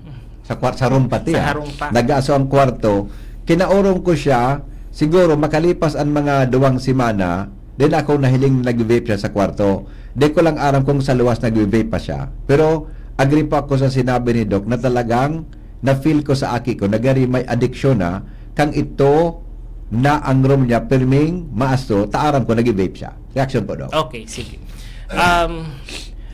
Sa kwar- sa room pati, Sa ah. harong pa. Nag-aso ang kwarto. Kinaurong ko siya, siguro makalipas ang mga duwang semana, din ako nahiling nag-vape siya sa kwarto. Di ko lang aram kung sa luwas nag-vape pa siya. Pero agree pa ako sa sinabi ni Doc na talagang na-feel ko sa aki ko, nagari may adiksyon na, kang ito na ang room niya, pirming maaso, taaram ko, nag-vape siya. Reaction po, Doc. Okay, sige. Um,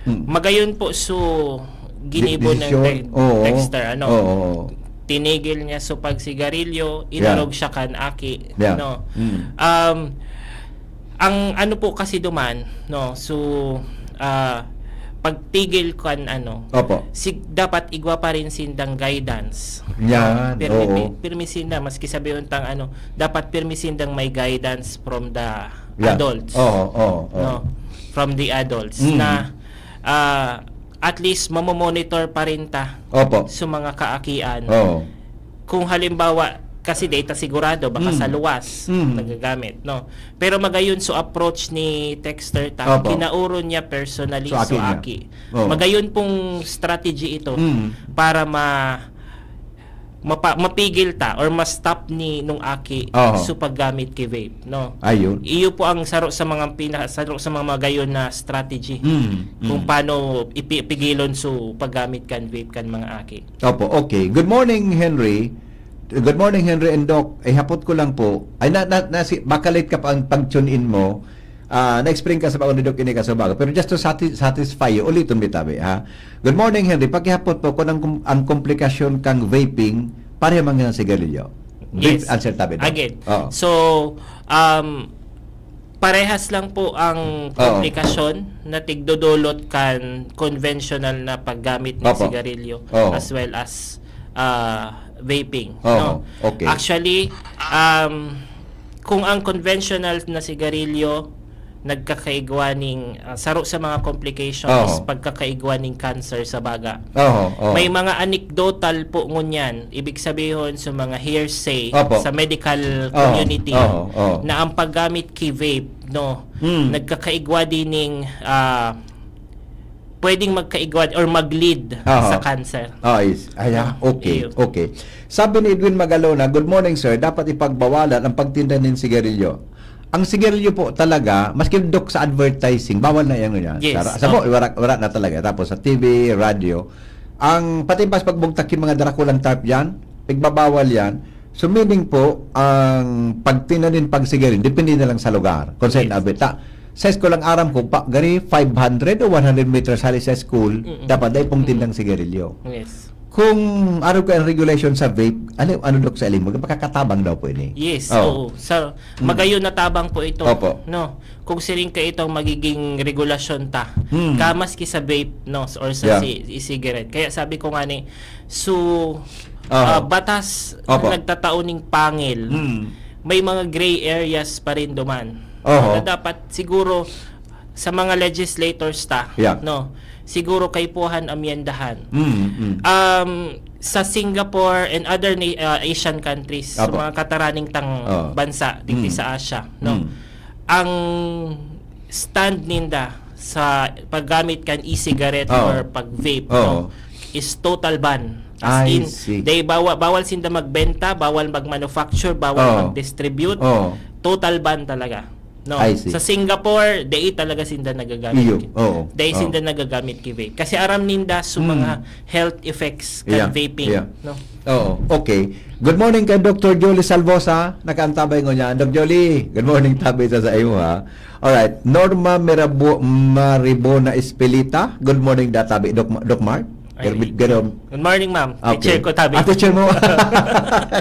Hmm. Magayon po so ginibo De- ng desisyon? te- Oo. texter, ano? Oo, oo. Tinigil niya so pagsigarilyo, Yeah. inarog siya kan aki, Yeah. no? Mm. Um, ang ano po kasi duman, no? So, ah, pagtigil kan ano, Opo. sig- dapat igwa pa rin sindang guidance. Yan, Pirmi, oo. pi- pirmi sinda, maski sabi untang ano, dapat pirmi sindang may guidance from the Yeah. adults. Oo, oo, oo. No? From the adults Mm. na ah, at least mamomonitor pa rin ta Opo. sa mga kaakian. Oo. Kung halimbawa, kasi data sigurado, baka Mm. sa luwas, Mm. nagagamit, no? Pero magayon so approach ni texter ta, Opo. kinauro niya personally So, so aki niya. aki. Oo. Magayon pong strategy ito Mm. para ma mapa, mapigil ta or ma-stop ni nung aki Oo. so paggamit ki vape, no? Ayun. Iyo po ang saro sa mga pina, saro sa mga magayon na strategy Mm, kung mm. paano ipi-, pigilon so paggamit kan vape kan mga aki. Opo, okay. Good morning, Henry. Good morning, Henry and Doc. Eh, hapot ko lang po. Ay, na, na, na, si, baka late ka pa ang pag-tune in mo. Ah, na-explain ka sa baon ni Doc ini ka sa bago. Pero just to sati-, satisfy you, uliton mi tabi, ha? Good morning, Henry. Pakihapot po kung ang, ang komplikasyon kang vaping, pareho man ang sigarilyo. Brief Yes. answer tabi, Doc. Again. Oo. So, um, parehas lang po ang Oo. komplikasyon na tigdodolot kan conventional na paggamit ng Opo. sigarilyo Oo. as well as ah, vaping, Oo. no? Okay. Actually, um, kung ang conventional na sigarilyo nagkakaigwa ning ah, saro sa mga complications Oo. is pagkakaigwa ning cancer sa baga. Oo, oo. May mga anecdotal po ngunyan, ibig sabihin sa mga hearsay Opo. sa medical Oo, community oo, oo. na ang paggamit ki vape, no, Mm. nagkakaigwa din ning ah, pwedeng magkaigwa or mag-lead Oo. sa cancer. Ah, is, ay, ah, Ah, okay, iyo. okay. Sabi ni Edwin Magalona, "Good morning, sir. Dapat ipagbawalan ang pagtinda ng sigarilyo." Ang sigarilyo po talaga, maski, Doc, sa advertising, bawal na yan, yan. Yes. Sa, sa mo, Oh. wala, wala na talaga. Tapos sa T V, radyo, Ang pati pas pagbugtak yung mga darakulang tarp diyan, igbabawal yan. So, meaning po, ang pagtinanim, pagsigarilyo, depende na lang sa lugar. Kung saan Yes. abita. Sa school, ang aram ko, pa, gari five hundred o one hundred meters hali sa school, Mm-mm. dapat dai pong Mm-mm. tindang sigarilyo. Yes. Kung araw ka ang regulation sa vape, ano, ano, Dok, sa alam mo, makakatabang daw po ini? Yes, Oo. oo. Sa Mm. magayon na tabang po ito, Opo. no? Kung siring ka itong magiging regulasyon ta, Hmm. ka maski sa vape, no, or sa Yeah. si-, e-cigarette. Kaya sabi ko nga ni, so, Oho. ah, batas Opo. na nagtatao ning pangil, Hmm. may mga gray areas pa rin duman. Oho. Na dapat siguro sa mga legislators ta, Yeah. no, siguro kaipuhan amyendahan. Hmm, hmm. Um, sa Singapore and other na-, ah, Asian countries, sa Opo. mga kataraning tang Oo. bansa dito Mm. sa Asia, no? Mm. Ang stand ninda sa paggamit kan e-cigarette Oo. or pag-vape, Oo. no, is total ban. As I in, see. they bawa-, bawal sinda magbenta, bawal mag-manufacture, bawal Oo. mag-distribute. Oo. Total ban talaga. No? I see. Sa Singapore, dai talaga sinda nagagamit Iyo, ki-, oo, dai oo. sinda nagagamit ki vape. Kasi aram ninda sa Mm. mga health effects kan Yeah, vaping, yeah. no? Oo, okay. Good morning kay Doctor Jolie Salvosa. Nakaantabay ngunyan. Doc Jolie, good morning, tabi sa, sa imo, ha. Alright. Norma Mirabo-, Maribona Espelita. Good morning, da, tabi. Doc Ma-, Doc Mark? Ay, Garbit Garom. good morning, ma'am. Okay. Teacher ko, tabi. Ah, teacher mo?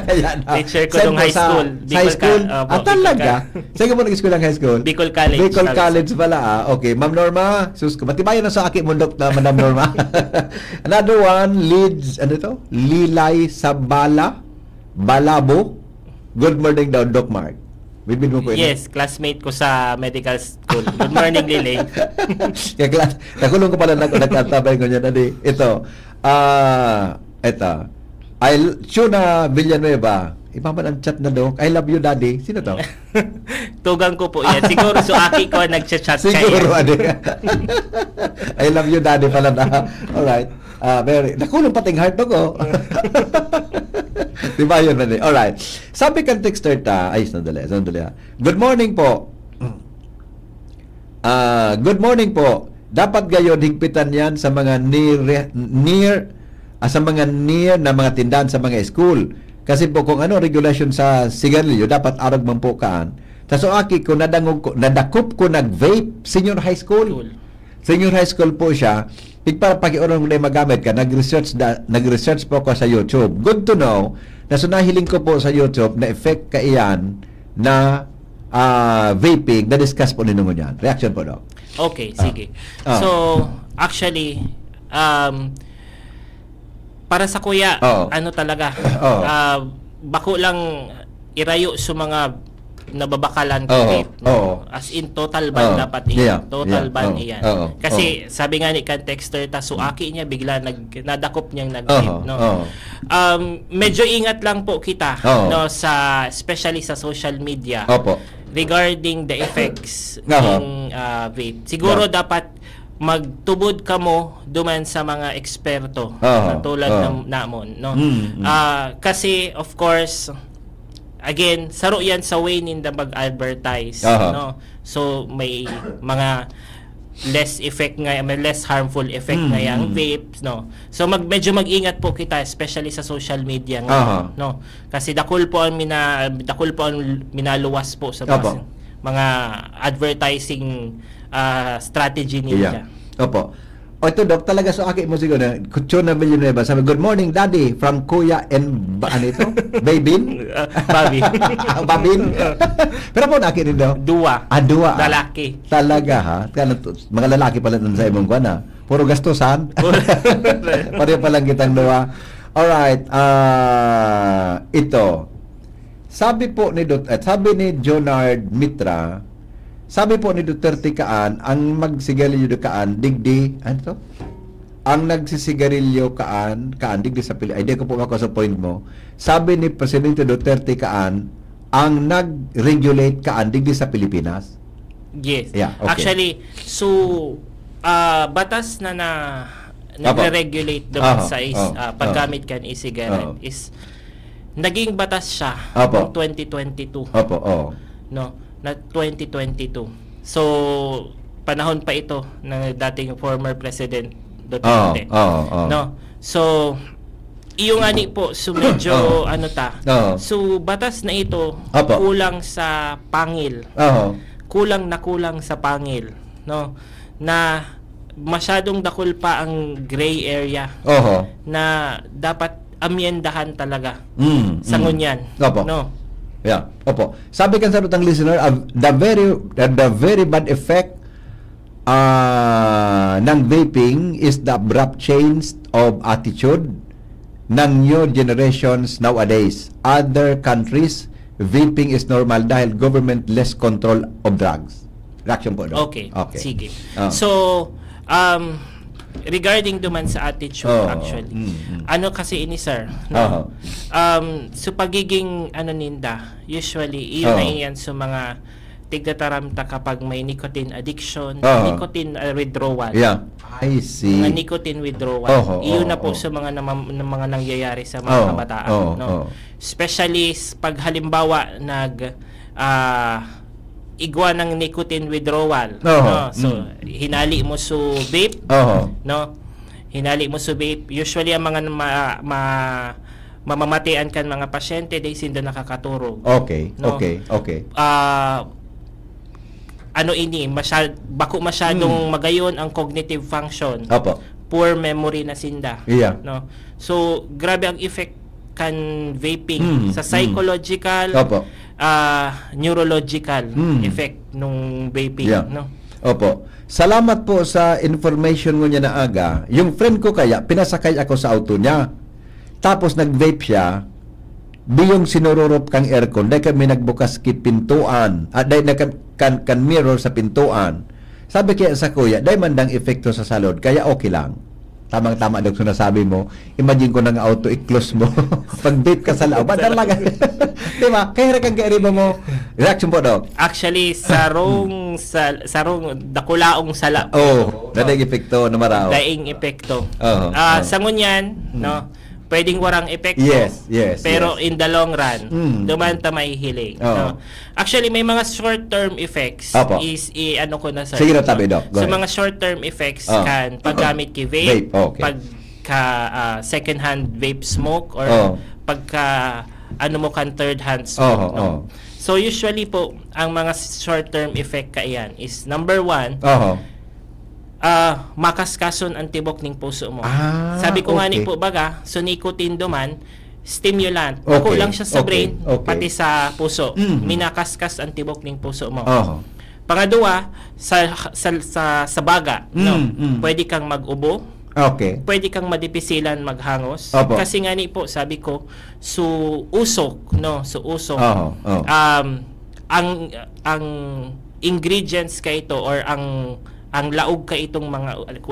Ayan, ah. Teacher ko Saan nung mo high sa, school. sa high Bicol school? Ka-, opo, Ah, Bicol talaga? Ka-, Saan ka po nag-school ng high school? Bicol College, Bicol sabi sa College pala, ah. Okay. Ma'am Norma, sus ko. Matibayan na sa aki mundok na, Madam Norma. Another one, Lids, ano to? Lilay Sabala, Balabo. Good morning daw, Doc Mark. Bibid mo po ini? Yes, classmate ko sa medical school. Good morning, Lily. Kaya class, nakulong ko pala nag-, nagkatabay ko niyan, adi. Ito, ah, ito. I l-, Chuna Villanueva. Iba man ang chat na, Doc. "I love you, Daddy." Sino to? Tugang ko po yan. Siguro, so, aki ko ang nagchat-chat Siguro, kaya. adi. "I love you, Daddy," pala na. Alright. Ah, very, nakulong pating heart ko. Di ba yun, Daddy? Alright. Sabi kan texter ta, ay, sandali, sandali, ah. Good morning po. Ah, good morning po. Dapat gayon higpitan yan sa mga near, near, ah, sa mga near na mga tindahan sa mga school. Kasi po kung ano regulation sa sigarilyo, dapat arog man po kaan. Sa so aki ko, nadangog ko, nadakop ko nag-vape, senior high school. School. Senior high school po siya. Igpapakiorong na magamit ka, nag-research da, nag-research po ako sa YouTube. Good to know na so nahiling ko po sa YouTube na effect kaiyan na, ah, vaping, na-discuss po ninyo ngunyan. Reaction po, Doc. Okay, Ah. sige. Ah. So, actually, um, para sa kuya, Oo. ano talaga, Oo. ah, bako lang irayo sa mga nababakalan Oo, kay vape, no? oo. As in, total ban Oo. dapat iyan. Yeah, Total yeah, ban oo, iyan. oo, Kasi oo. sabi nga ni kan texter ta, so aki niya bigla nag-, nadakop niyang nag-vape, Oo, no? oo. Um, medyo ingat lang po kita, Oo. no, sa, especially sa social media, Opo. regarding the effects Aha. ng, ah, vape. Siguro Yeah. dapat magtubod kamo duman sa mga eksperto Aha, na tulad aha. ng namon, no? Mm, mm. Ah, kasi, of course, again, saro yan sa way ninda mag-advertise, Aha. no? So, may mga less effect nga, may less harmful effect Mm, nga yang mm. vapes, no? So, mag-, medyo mag-ingat po kita, especially sa social media nga, Aha. no? Kasi dakul po ang mina-, dakul po ang minaluwas po sa mga Opo. s-, mga advertising, ah, strategy ninda. Yeah. Opo. O, ito, Doc, talaga sa aki mo siguro, Kuchona Villanueva, sabi, "Good morning, Daddy, from Kuya and ba-, ano ito? Babin?" Ah, Babin. Babin? Pero po, naki rin daw. Duwa. Ah, duwa, ah. Lalaki. Talaga, ha? Kaya nag-, mga lalaki pala nun sa imong kwan, ha? Puro gastusan. Puro Pareho palang kitang duwa. Alright, ah, ito. Sabi po ni Dut-, eh, sabi ni Jonard Mitra, sabi po ni Duterte kaan, ang magsigarilyo kaan, digdi, ano to? Ang nagsisigarilyo kaan, kaan, digdi sa Pili-, ay, di ko po makuha sa point mo. Sabi ni Presidente Duterte kaan, ang nag-regulate kaan, digdi sa Pilipinas. Yes. Yeah, okay. Actually, so, ah, batas na, na Apo. nagre-regulate naman Aha, sa is-, oh, ah, paggamit oh. kan e-cigarette Oh. is naging batas siya Apo. noong twenty twenty-two. Apo, oh. No, na twenty twenty-two. So, panahon pa ito ng dating former President Duterte. Oh, oh, oh. No? So, iyo nga ni po, so medyo ano ta. Oo. So, batas na ito, Apo. kulang sa pangil. Oo. Kulang na kulang sa pangil, no? Na masyadong dakul pa ang gray area Oho. na dapat amyendahan talaga Mm, sa mm. ngunyan. Opo. No? Yeah. Opo. Sabi kan sarutang listener, uh, the very the, the very bad effect uh, ng vaping is the abrupt change of attitude ng new generations nowadays. Other countries, vaping is normal dahil government less control of drugs. Reaction po, Doc. Okay. Okay. Sige. Ah. So, um, regarding duman sa attitude, Oo. actually. Mm, mm. Ano kasi ini, sir? Aha. No? Um, so, pagiging, ano ninda, usually, iyon Oo. na iyan sa mga tigtataram ta kapag may nicotine addiction, Oo. nicotine uh, withdrawal. Yeah. I see. Mga nicotine withdrawal. Oho, Iyon oho, na po oho. sa mga nama- ng mga nangyayari sa mga Oo, kabataan, oo, no? oo. Especially s- pag halimbawa nag ah, igwa ng nicotine withdrawal, Oho, no? So, mm. hinali mo su vape, Oho. no? Hinali mo su vape. Usually ang mga ma, ma, mamamatian kan mga pasyente, dai sinda nakakaturog. Okay, No. okay, okay. Ah, ano ini, masyad, bako masyadong Hmm. magayon ang cognitive function. Opo. Poor memory na sinda. Yeah. No? So, grabe ang effect kan vaping Hmm, sa hmm. psychological, Opo. ah, neurological Hmm. effect nung vaping, Yeah. no? Opo. Salamat po sa information mo niya na aga. Yung friend ko kaya, pinasakay ako sa auto niya. Tapos nag-vape siya, biyong sinururop kang aircon, dai kami nagbukas ki pintuan, at dai na kan, kan, kan mirror sa pintuan. Sabi kaya sa kuya, dai man dang epekto sa salud, kaya okay lang. Tamang-tama daw sinasabi mo. Imagine ko nang auto, i-close mo. Pag-vape ka sa loob, talaga. Di ba? Kaya kang kairiba mo. Reaction po, Doc. Actually, sarong sa sarong dakulaong sala. Oh, daing epekto na maraw. Daing epekto. Oo, Ah, oo. Sa ngunyan, Mm. no, pwedeng warang epekto. Yes, yes, Pero yes. In the long run, Mm. duman ta mahihiling. Oo. No? Actually, may mga short-term effects Apo. is i-ano ko na, sir. Sige na, tabi, Doc. Go So, ahead. Mga short-term effects Ah. kan paggamit ki vape, Vape, okay. pagka ah, second-hand vape smoke or Oo. pagka ano mo kan third-hand smoke. Oo, No? oo. So, usually po, ang mga short-term effect kaiyan is number one, Oho. ah, makaskason ang tibok ning puso mo. Ah, Sabi ko nga ni okay. po baga, so nicotine duman, stimulant. Bako Okay, lang siya sa okay, brain, okay. Pati sa puso. Mhm. Minakaskas ang tibok ning puso mo. Oho. Pangadua, sa sa sa, sa baga, Mm, no. mm. Pwede kang mag-ubo, Okay. pwede kang madipisilan maghangos. Opo. Kasi nga ni po, sabi ko, so usok, no, so usok. Oho, oho. Um, ang ang ingredients kaito or ang ang laog kaitong mga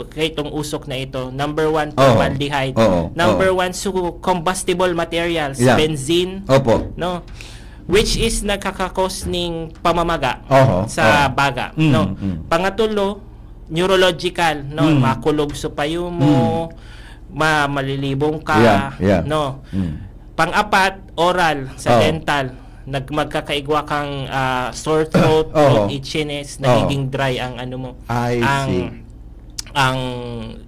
kaitong usok na ito, number one, Oo. Formaldehyde. Oo. Number Oo. One, so combustible materials, Yeah. Benzene, Opo. No? Which is nagkakakos ning pamamaga Oho, sa oho. Baga, Mm, no? Mm. Pangatulo, neurological, no? Mm. Makulog sa payo mo, ma malilibong ka, Yeah, yeah. No? Mm. Pang-apat, oral, sa Oo. dental. Nag magkakaigwa kang ah, sore throat, Oo. Itchiness, Oo. Nagiging dry ang ano mo, I ang see. ang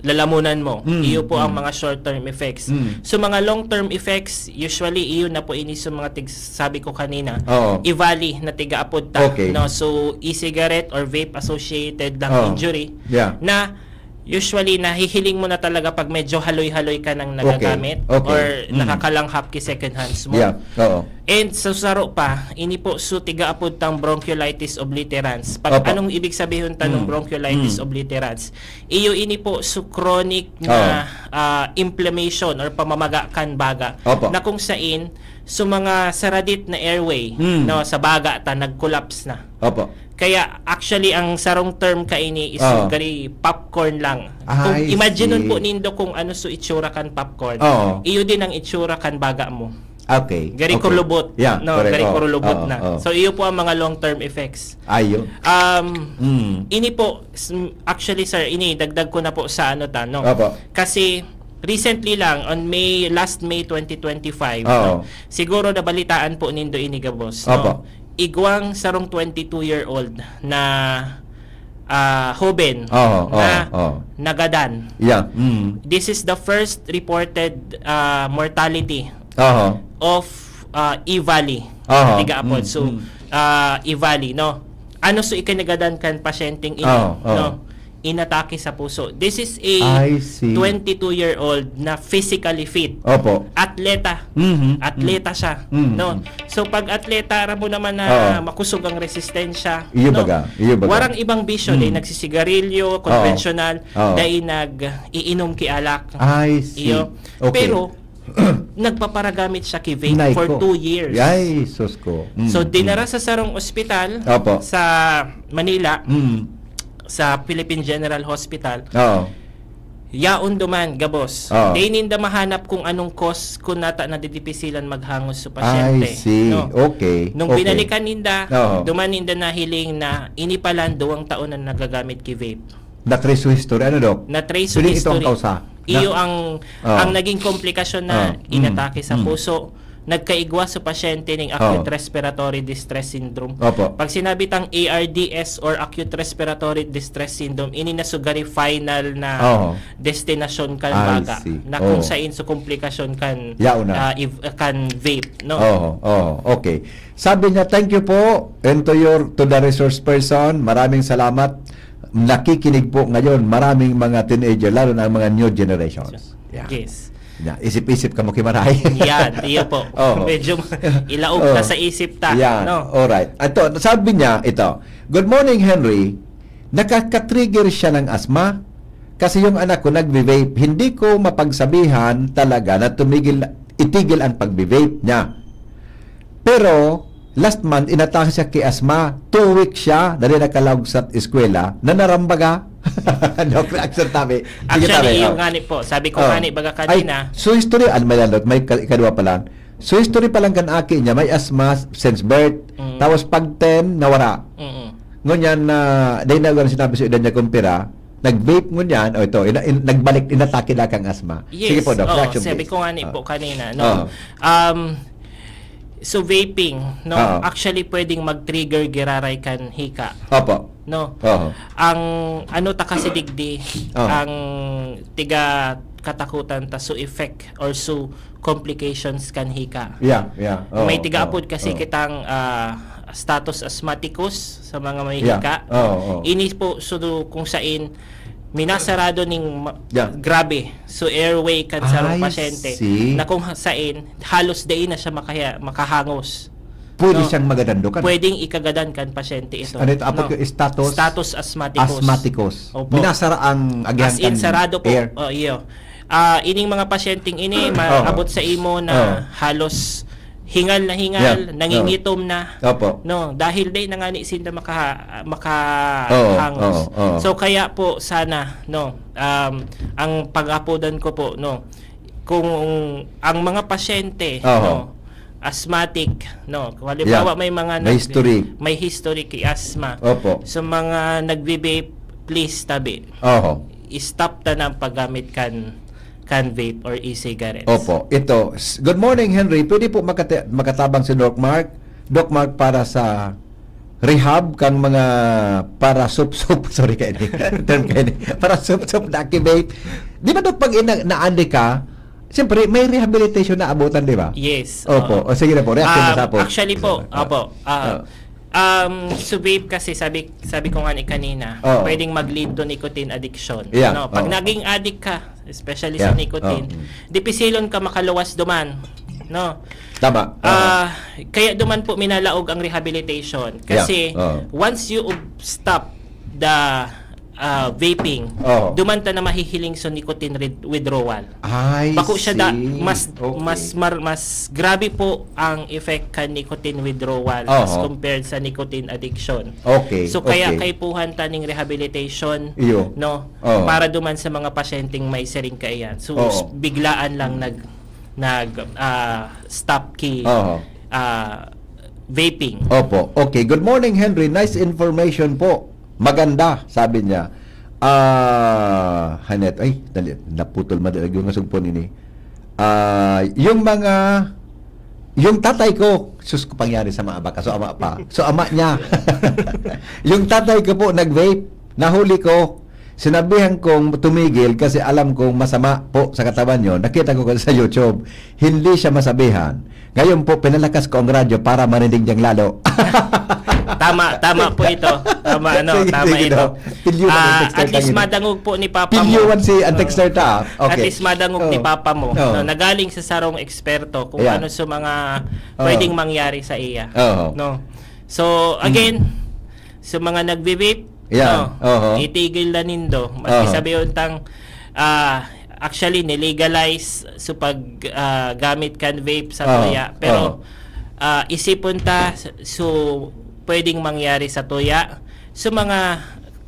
lalamunan mo. Mm, Iyo po ang mm. Mga short-term effects. Mm. So, mga long-term effects, usually, iyo na po ini sa mga tig-, sabi ko kanina, Oo. EVALI na tigaapod ta. Okay. No? So, e-cigarette or vape-associated lang Oo. Injury Yeah. Na usually, nahihiling mo na talaga pag medyo haloy-haloy ka nang nagagamit Okay. Or Mm. nakakalanghap ki second hand smoke. Yeah. Oo. And sa saro pa, ini po so tigaapod tang bronchiolitis obliterans. Pag Opo. Anong ibig sabihin ta ng Mm. bronchiolitis Mm. obliterans? Iyo ini po so chronic na ah, inflammation or pamamaga kan baga Opo. Na kung sain so mga saradit na airway Mm. no sa baga ta nag-collapse na. Opo. Kaya actually ang sarong term kaini is Oo. Gari popcorn lang. Ah, Kung I imagine see. Po nindo kung ano so itsura kan popcorn. Oo. Iyo din ang itsura kan baga mo. Okay. Gari Okay. kurulubot. Yeah, No, correct. gari Oo, kurulubot oo, na. oo. So iyo po ang mga long-term effects. Ayun. Um, Mm. Ini po, s- actually sir, ini dagdag ko na po sa ano ta, no? Opo. Kasi recently lang, on May, last May twenty twenty-five, Oo. No? Siguro nabalitaan po nindo ini gabos, Opo. No? Igwang sarong twenty-two-year-old na ah, hoben Oo, oo, na oo. nagadan. Yeah. Mm. This is the first reported ah, mortality Oho. of ah, E-Valley. Aha. Tiga Apod. Mm, So, mm. ah, E-Valley, no? Ano so ikanagadan kan pasyenteng ini, Oo, oo. no? Inatake sa puso. This is a I see. twenty-two-year-old na physically fit. Opo. Atleta. Mhm, Atleta siya, Mhm. no? So, pag atleta, aram mo naman na Oo. makusog ang resistensya, Iyo no? baga, iyo baga. Warang ibang bisyo, Mhm. di nagsisigarilyo, Oo. konvensyonal, Oo. dai nag-iinom ki alak. I see. Iyo. Okay. Pero, nagpapapagamit siya ki vape Nay for ko. two years. Ay, sus ko. Mm, So, mm. dinara sa sarong ospital Opo. sa Manila, Mm. sa Philippine General Hospital. Oo. Yaon duman, gabos. Oo. Di ninda mahanap kung anong cause kung nata nadidipisilan maghangos sa pasyente. I see. No? Okay. Nung Okay. binalikan ninda, Oo. duman ninda nahiling na ini palan duwang taon na nagagamit ki vape. Na-trace history. Ano, Doc? Na-trace Pwede ito ang history. kausa. Iyo Na- ang Oh. ang naging komplikasyon na Oh. Mm. inatake sa Mm. puso, nagkaigwa sa pasyente ning acute Oh. respiratory distress syndrome. Opo. Pag sinabi tang A R D S or acute respiratory distress syndrome, ini na sugari final na Oh. destinasyon kan I baga see. na kung Oh. sain sa komplikasyon kan Yaon na. ah, if- kan vape, no? Oo, oo. Okay. Sabi niya, "Thank you po, and to your, to the resource person, maraming salamat. Nakikinig po ngayon, maraming mga teenager, lalo na ang mga new generations." Yeah. Yes. Yeah. Isip-isip ka mo, Kimaray. Yan, iyo po. Oo. Medyo ilaog Oo. na sa isip ta, Yan. no? Alright. Ito, sabi niya, ito, "Good morning, Henry. Nakaka-trigger siya ng asma. Kasi yung anak ko nagve-vape. Hindi ko mapagsabihan talaga na tumigil, itigil ang pagbe-vape niya. Pero, last month, inatake siya ki asma. Two weeks siya, dali nakalaog sa eskwela, na narambaga." Doc, reaction tabi. Sige, Actually, tabi, iyo oh. nga ni po. Sabi ko Oh. nga ni baga kanina, Ay, so history, ano, may landot, may ka- ikadwa pa lang. So history pa lang kan aki niya, may asma since birth. Mm. Tapos pag ten, nawara. mm Ngunyan na, dahil na lang sinabi sa edad niya kung pira, nag-vape ngunyan, o ito, ina, in, nagbalik, inatake na kang asma. Yes. Sige po, Doc. Oo, Reaction, sabi please. ko nga ni po Ah. kanina, no? Oo. Um, so vaping, no? Oo. Actually, pwedeng mag-trigger giraray kan hika. Opo. No? Oo. Ang ano ta kasi digdi, Oo. ang tiga katakutan ta so effect or so complications kan hika. Yeah, yeah. Oo, May tiga oo, apod kasi oo. kitang ah, status asthmaticus sa mga may Yeah. hika. Oo, oo. Ini po so kung sain minasarado ning ma- Yeah. grabe so airway kan sarong I pasyente see. na kung sain halos dai na siya makaya, makahangos. Pwede No? siyang magadandokan. Pwedeng ikagadan kan pasyente ito. Ano ito? Apod No? ko, status? Status asthmaticus. Asthmaticus. Opo. Minasara ang agihan As in, kan sarado po. air. Oh, iyo. Ah, ining mga pasyenteng ini, Oo. maabot sa imo na Oo. halos hingal na hingal, Yeah. nangingitom na. Opo. No, dahil day na nga ni sinda maka Oo, makahangos. oo, oo. So kaya po sana no, um, ang pag-apodan ko po no, kung ang mga pasyente Oo. no, asthmatic no, kung halimbawa Yeah. may mga May history. may history ki asthma. Opo. Sa mga nagbe-vape, please tabi. Oho. I-stop ta na ang paggamit kan kan vape or e-cigarettes. Opo. Ito, s- "Good morning, Henry. Pwede po makati- makatabang si Doc Mark? Doc Mark para sa rehab kang mga para sup-sup." Sorry kayo ni. Term kayo ni. Para sup-sup na activate. Di ba, Doc, pag ina- naandi ka, siyempre, may rehabilitation na abutan, di ba? Yes. Opo. Oo. O, sige na po. Reaction na Um, sa po. Actually po, Ah, opo. Ah, ah. um, so vape kasi, sabi, sabi ko nga ni kanina, Oo. pwedeng mag-lead to nicotine addiction. Yeah, No? Pag oo. naging addict ka, especially Yeah, sa nicotine, oo. dipisilon ka makaluwas duman. No? Tama. Oo. Ah, kaya duman po minalaog ang rehabilitation. Kasi Yeah, oo. once you ob- stop the ah, vaping, Oo. duman ta na mahihiling sa nicotine rid- withdrawal. I Bako siya da, see. mas Okay. mas mar, mas grabe po ang effect kan nicotine withdrawal as Oo. compared sa nicotine addiction. Okay, So kaya okay. kaipuhan ta ning rehabilitation, Iyo. no? Oo. Para duman sa mga pasyenteng may siring kaiyan. So Oo. s- biglaan lang nag nag ah, stop ki Oo. ah, vaping. Opo. Okay. "Good morning, Henry. Nice information po. Maganda," sabi niya. Ah, Hanet, ay, dali, naputol, madali yung sugpon ini. Ah, yung mga, yung tatay ko, sus, ko pangyari sa mga baka, so ama pa. So ama niya. "Yung tatay ko po, nag-vape. Nahuli ko, sinabihan kong tumigil kasi alam kong masama po sa katawan niyo. Nakita ko kasi sa YouTube, hindi siya masabihan. Ngayon po, pinalakas ko ang radyo para marinig niyang lalo. Tama, tama po ito. Tama, ano, Sige, tama sige, ito. Doc. Pilyuhan ang Ah, texter at least tangin. Madangog po ni Papa mo. Pilyuhan si ang Oo. Texter ta. At Okay. Least madangog ni Oo. Papa mo, Oo. no, na galing sa sarong eksperto kung Yeah. ano sa mga Oo. pwedeng mangyari sa iya. Oo. No. So, again, sa mga nagvi-vape, Yeah. no, Oo. itigil na nindo. Maski Oo. sabi untang, ah, actually, nilegalize so pag, ah, gamit kan vape sa Oo. tuya. Pero, Oo. ah, isipon ta, so, pwedeng mangyari sa tuya. So, mga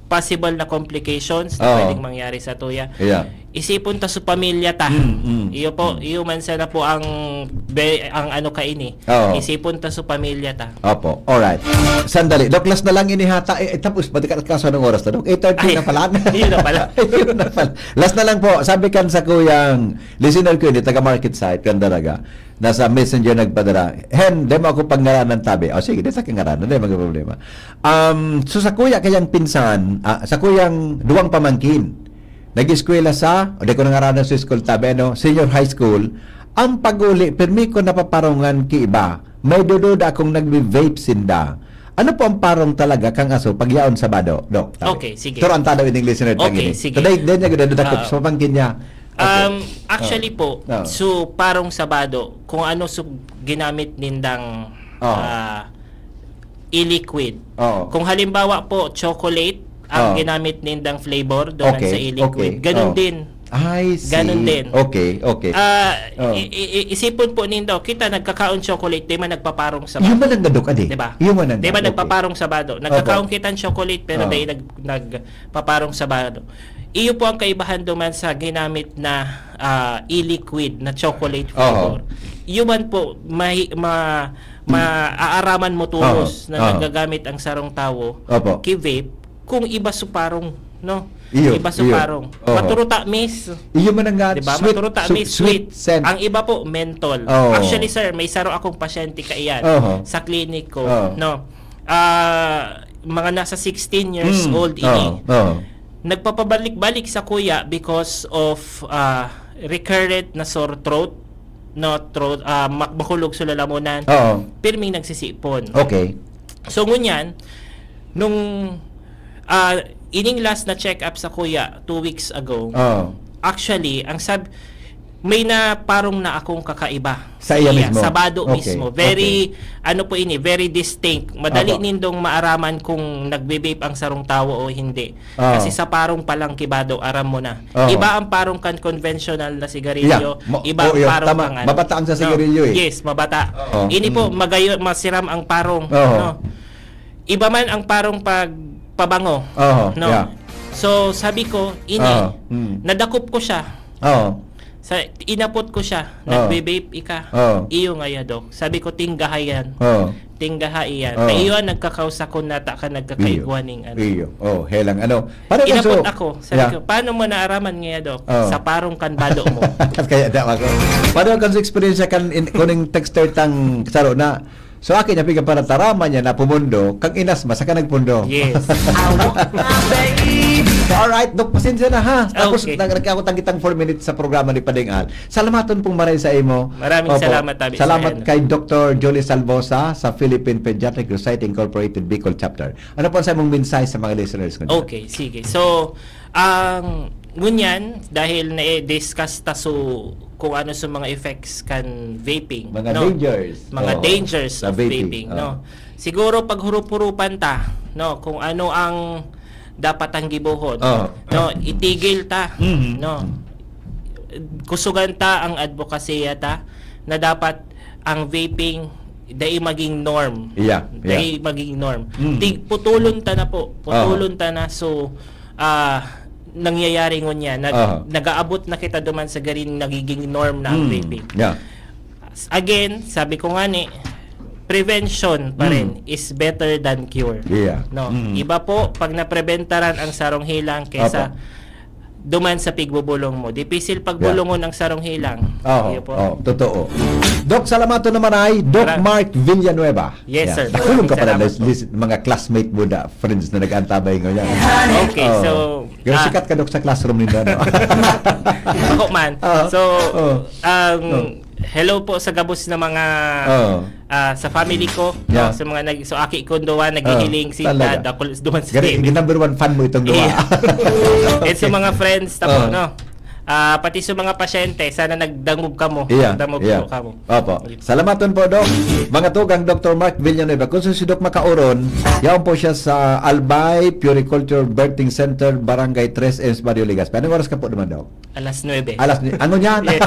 possible na complications na Oo. pwedeng mangyari sa tuya. Yeah. Isipon ta so pamilya ta. Mm, mm, Iyo po, mm. iyo man sana po ang be, ang ano kaini. Oo. Isipon ta so pamilya ta. Opo. Alright. Sandali. Doc, last na lang ini hata. Eh, eh, tapos, ba't ka, kaso anong oras na, Doc? Eight thirty Ay, na pala. yun na pala. Yun na pala. Last na lang po. Sabi kan sa kuyang listener ko yun, taga Market Site, kan Daraga, nasa messenger nagpadara. Hen, di mo ako pangaranan tabi. O sige, di sa kangaranan, di maging problema. Um, so sa kuya kayang pinsan, ah, sa kuyang duwang pamangkin, nag-eskwela sa, o di ko nangaranan sa school tabi, no? Senior high school, ang pag-uli, permi ko napaparongan ki iba. May dududa akong nagbi-vape sinda. Ano po ang parong talaga kang aso pag yaon Sabado, Doc? Tabi. Okay, sige. Pero ang tado in English na Okay, sige. So, dahil, dahil niya ganda dakop Ah. sa pamangkin niya. Okay. Um, actually Ah. po, Ah. so parong Sabado, kung ano so ginamit nindang Ah. ah, e-liquid. Oo. Kung halimbawa po, chocolate ang Oo. ginamit nindang flavor doon Okay, sa e-liquid. okay. Ganun Oo. din. I see. Ganun din. Okay, okay. Ah, Oo. i- i- i- isipon po nindo, kita nagkakaon chocolate, di man nagpaparong Sabado. Yung man ang nadok, adi? Di ba? Yung man ang Di ba nadok, nagpaparong Sabado? Nagkakaon Opo. kitang chocolate, pero Oo. dahil nag, nagpaparong Sabado. Iyo po ang kaibahan duman sa ginamit na ah, e-liquid na chocolate Oo. flavor. Iyo man po, mahi, ma, maaaraman mo tolos Oo. na Oo. nagagamit ang sarong tawo Opo. ki vape kung iba so parong, no? Iyo, Iba so iyo. parong. Oo. Maturuta, miss. Iyo man ang nga, Di ba? sweet, Maturuta, su- miss, sweet. Scent. Ang iba po, menthol. Oo. Actually, sir, may saro akong pasyente kaiyan Oo. sa klinik ko, Oo. no? Ah, mga nasa sixteen years Mm. old ini. Oo. Oo. Nagpapabalik-balik sa kuya because of ah, recurrent na sore throat, no, throat, ah, mak- makulog sa lalamunan, Oo. pirming nagsisipon. Okay. So ngunyan, nung ah, ining last na check-up sa kuya two weeks ago, Oo. actually, ang sab may na parong na akong kakaiba. Sa iya mismo? Sabado Okay, mismo. Very, okay. ano po ini, very distinct. Madali Apo. nindong maaraman kung nagbe-vape ang sarong tawo o hindi. Oo. Kasi sa parong pa lang kibado, aram mo na. Oo. Iba ang parong kan conventional na sigarilyo, Yeah. Ma- iba oo, ang yun. parong Tama. kan ano. Mabata ang sa No? sigarilyo eh. Yes, mabata. Oo. Ini po, Mm. magayo, masiram ang parong. Oo. No? Iba man ang parong pag pabango. Oo, No? yeah. So, sabi ko, ini, Oo. Mm. nadakop ko siya. Oo. Sa, inapot ko siya. Oo. Nagbe-vape ika. Oo. Iyo ngaya, Doc. Sabi ko, tinggaha yan. Oo. Tinggaha iyan. Oo. Kaya iyon, nagkakausa ko nata ka nagkakaigwa ning ano. Iyo. Oh, helang ano. Paano ka Inapot so- ako. Sabi Yeah. ko, paano mo naaraman ngaya, Doc? Oo. Sa parong kan bado mo. Kaya daw ako. Paano ka sa experience kan in, kuning texter tang saro na? So, akin niya, piga para taraman niya na pumundo, kang inas, masaka nagpundo. Yes. Alright, Doc, pasensya na ha. Tapos, Okay. nag nagkakutang kitang four minutes sa programa ni Pading Al. Salamaton pong maray sa imo. Maraming Opo. salamat, Tabi, sa Salamat ano. Kay Doctor Jolie Salvosa sa Philippine Pediatric Society Incorporated Bicol Chapter. Ano po sa imong mensahe sa mga listeners ko? Okay, sige. So, ang ngunyan, dahil na-discuss ta so kung ano sa mga effects kan vaping, Mga no? dangers. Mga Oo, dangers sa of vaping. vaping, Oo. no? Siguro paghurup-hurupan ta, no, kung ano ang dapat ang gibohon, Oo. no, itigil ta, Mhm. no. Kusugan ta ang advokasya ta na dapat ang vaping dai maging norm. Yeah, Dai yeah. maging norm. Mm. Tig putulon ta na po. Putulon Oo. ta na. So, ah, nangyayari ngunyan. Nag, Oo. nag-aabot na kita duman sa garin nagiging norm na ang Mm. vaping. Yeah. Again, sabi ko nga ni, prevention pa rin Mm. is better than cure. Yeah. No? Mm. Iba po pag napreventaran ang sarong helang kesa Apo. duman sa pigbubulong mo. Dipisil pagbulungon ang sarong hilang. Oo, Iyo po. Oo, totoo. Doc, salamaton na maray, Doc Mara- Mark Villanueva. Yes, sir. Nakulong ka pala Salamat list, list, mga classmate mo da, friends na nag-antabay ngayon. Okay, Oo. so, Pero ah, sikat ka, Doc, sa classroom ninyo, no? Ako man. Ah, So, oh. um, Oh. Hello po sa gabos na mga Oh. ah, sa family ko, Yeah. no, sa mga nag so aki ko duwa naghihiling Oh, sinda talaga. dakul duman sa Gani, T V. number one fan mo itong duwa. Yeah. And sa mga friends ta po, Oh. no. Ah, pati sa mga pasyente, sana nagdangog kamo. Iya, Nagdangog iya. po kamo. Opo. Salamaton po, Doc. Mga tugang, Doctor Mark Villanueva. Kung si Doc makauron, yaon po siya sa Albay Puriculture Birthing Center, Barangay tres, Ems Barrio, Legazpi. Anong oras ka po naman, Doc? Alas nuebe. Alas ni, ano niya? Yes.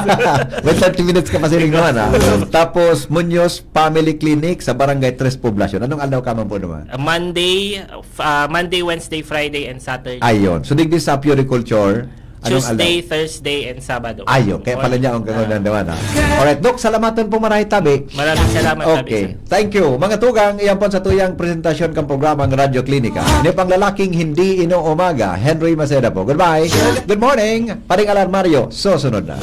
Well, thirty minutes ka pa sining naman, ha? Tapos, Muñoz Family Clinic sa Barangay tres Poblacion. Anong aldaw ka man po naman? Ah, Monday, f- ah, Monday, Wednesday, Friday, and Saturday. Ayun. So, digdi sa Puriculture, anong Tuesday, aldaw? Thursday, and Sabado. Ayo, kaya pala niya ang Ah. naman, ha? Alright, Doc, salamaton po maray tabi. Maraming salamat, Okay. Tabi, Thank you. Mga tugang, iyan po sa tuyang presentasyon kang programang Radyo Klinika. Ini pang lalaking hindi inuumaga, Henry Maceda po. Goodbye. Good morning. Paring Alarmario, susunod na.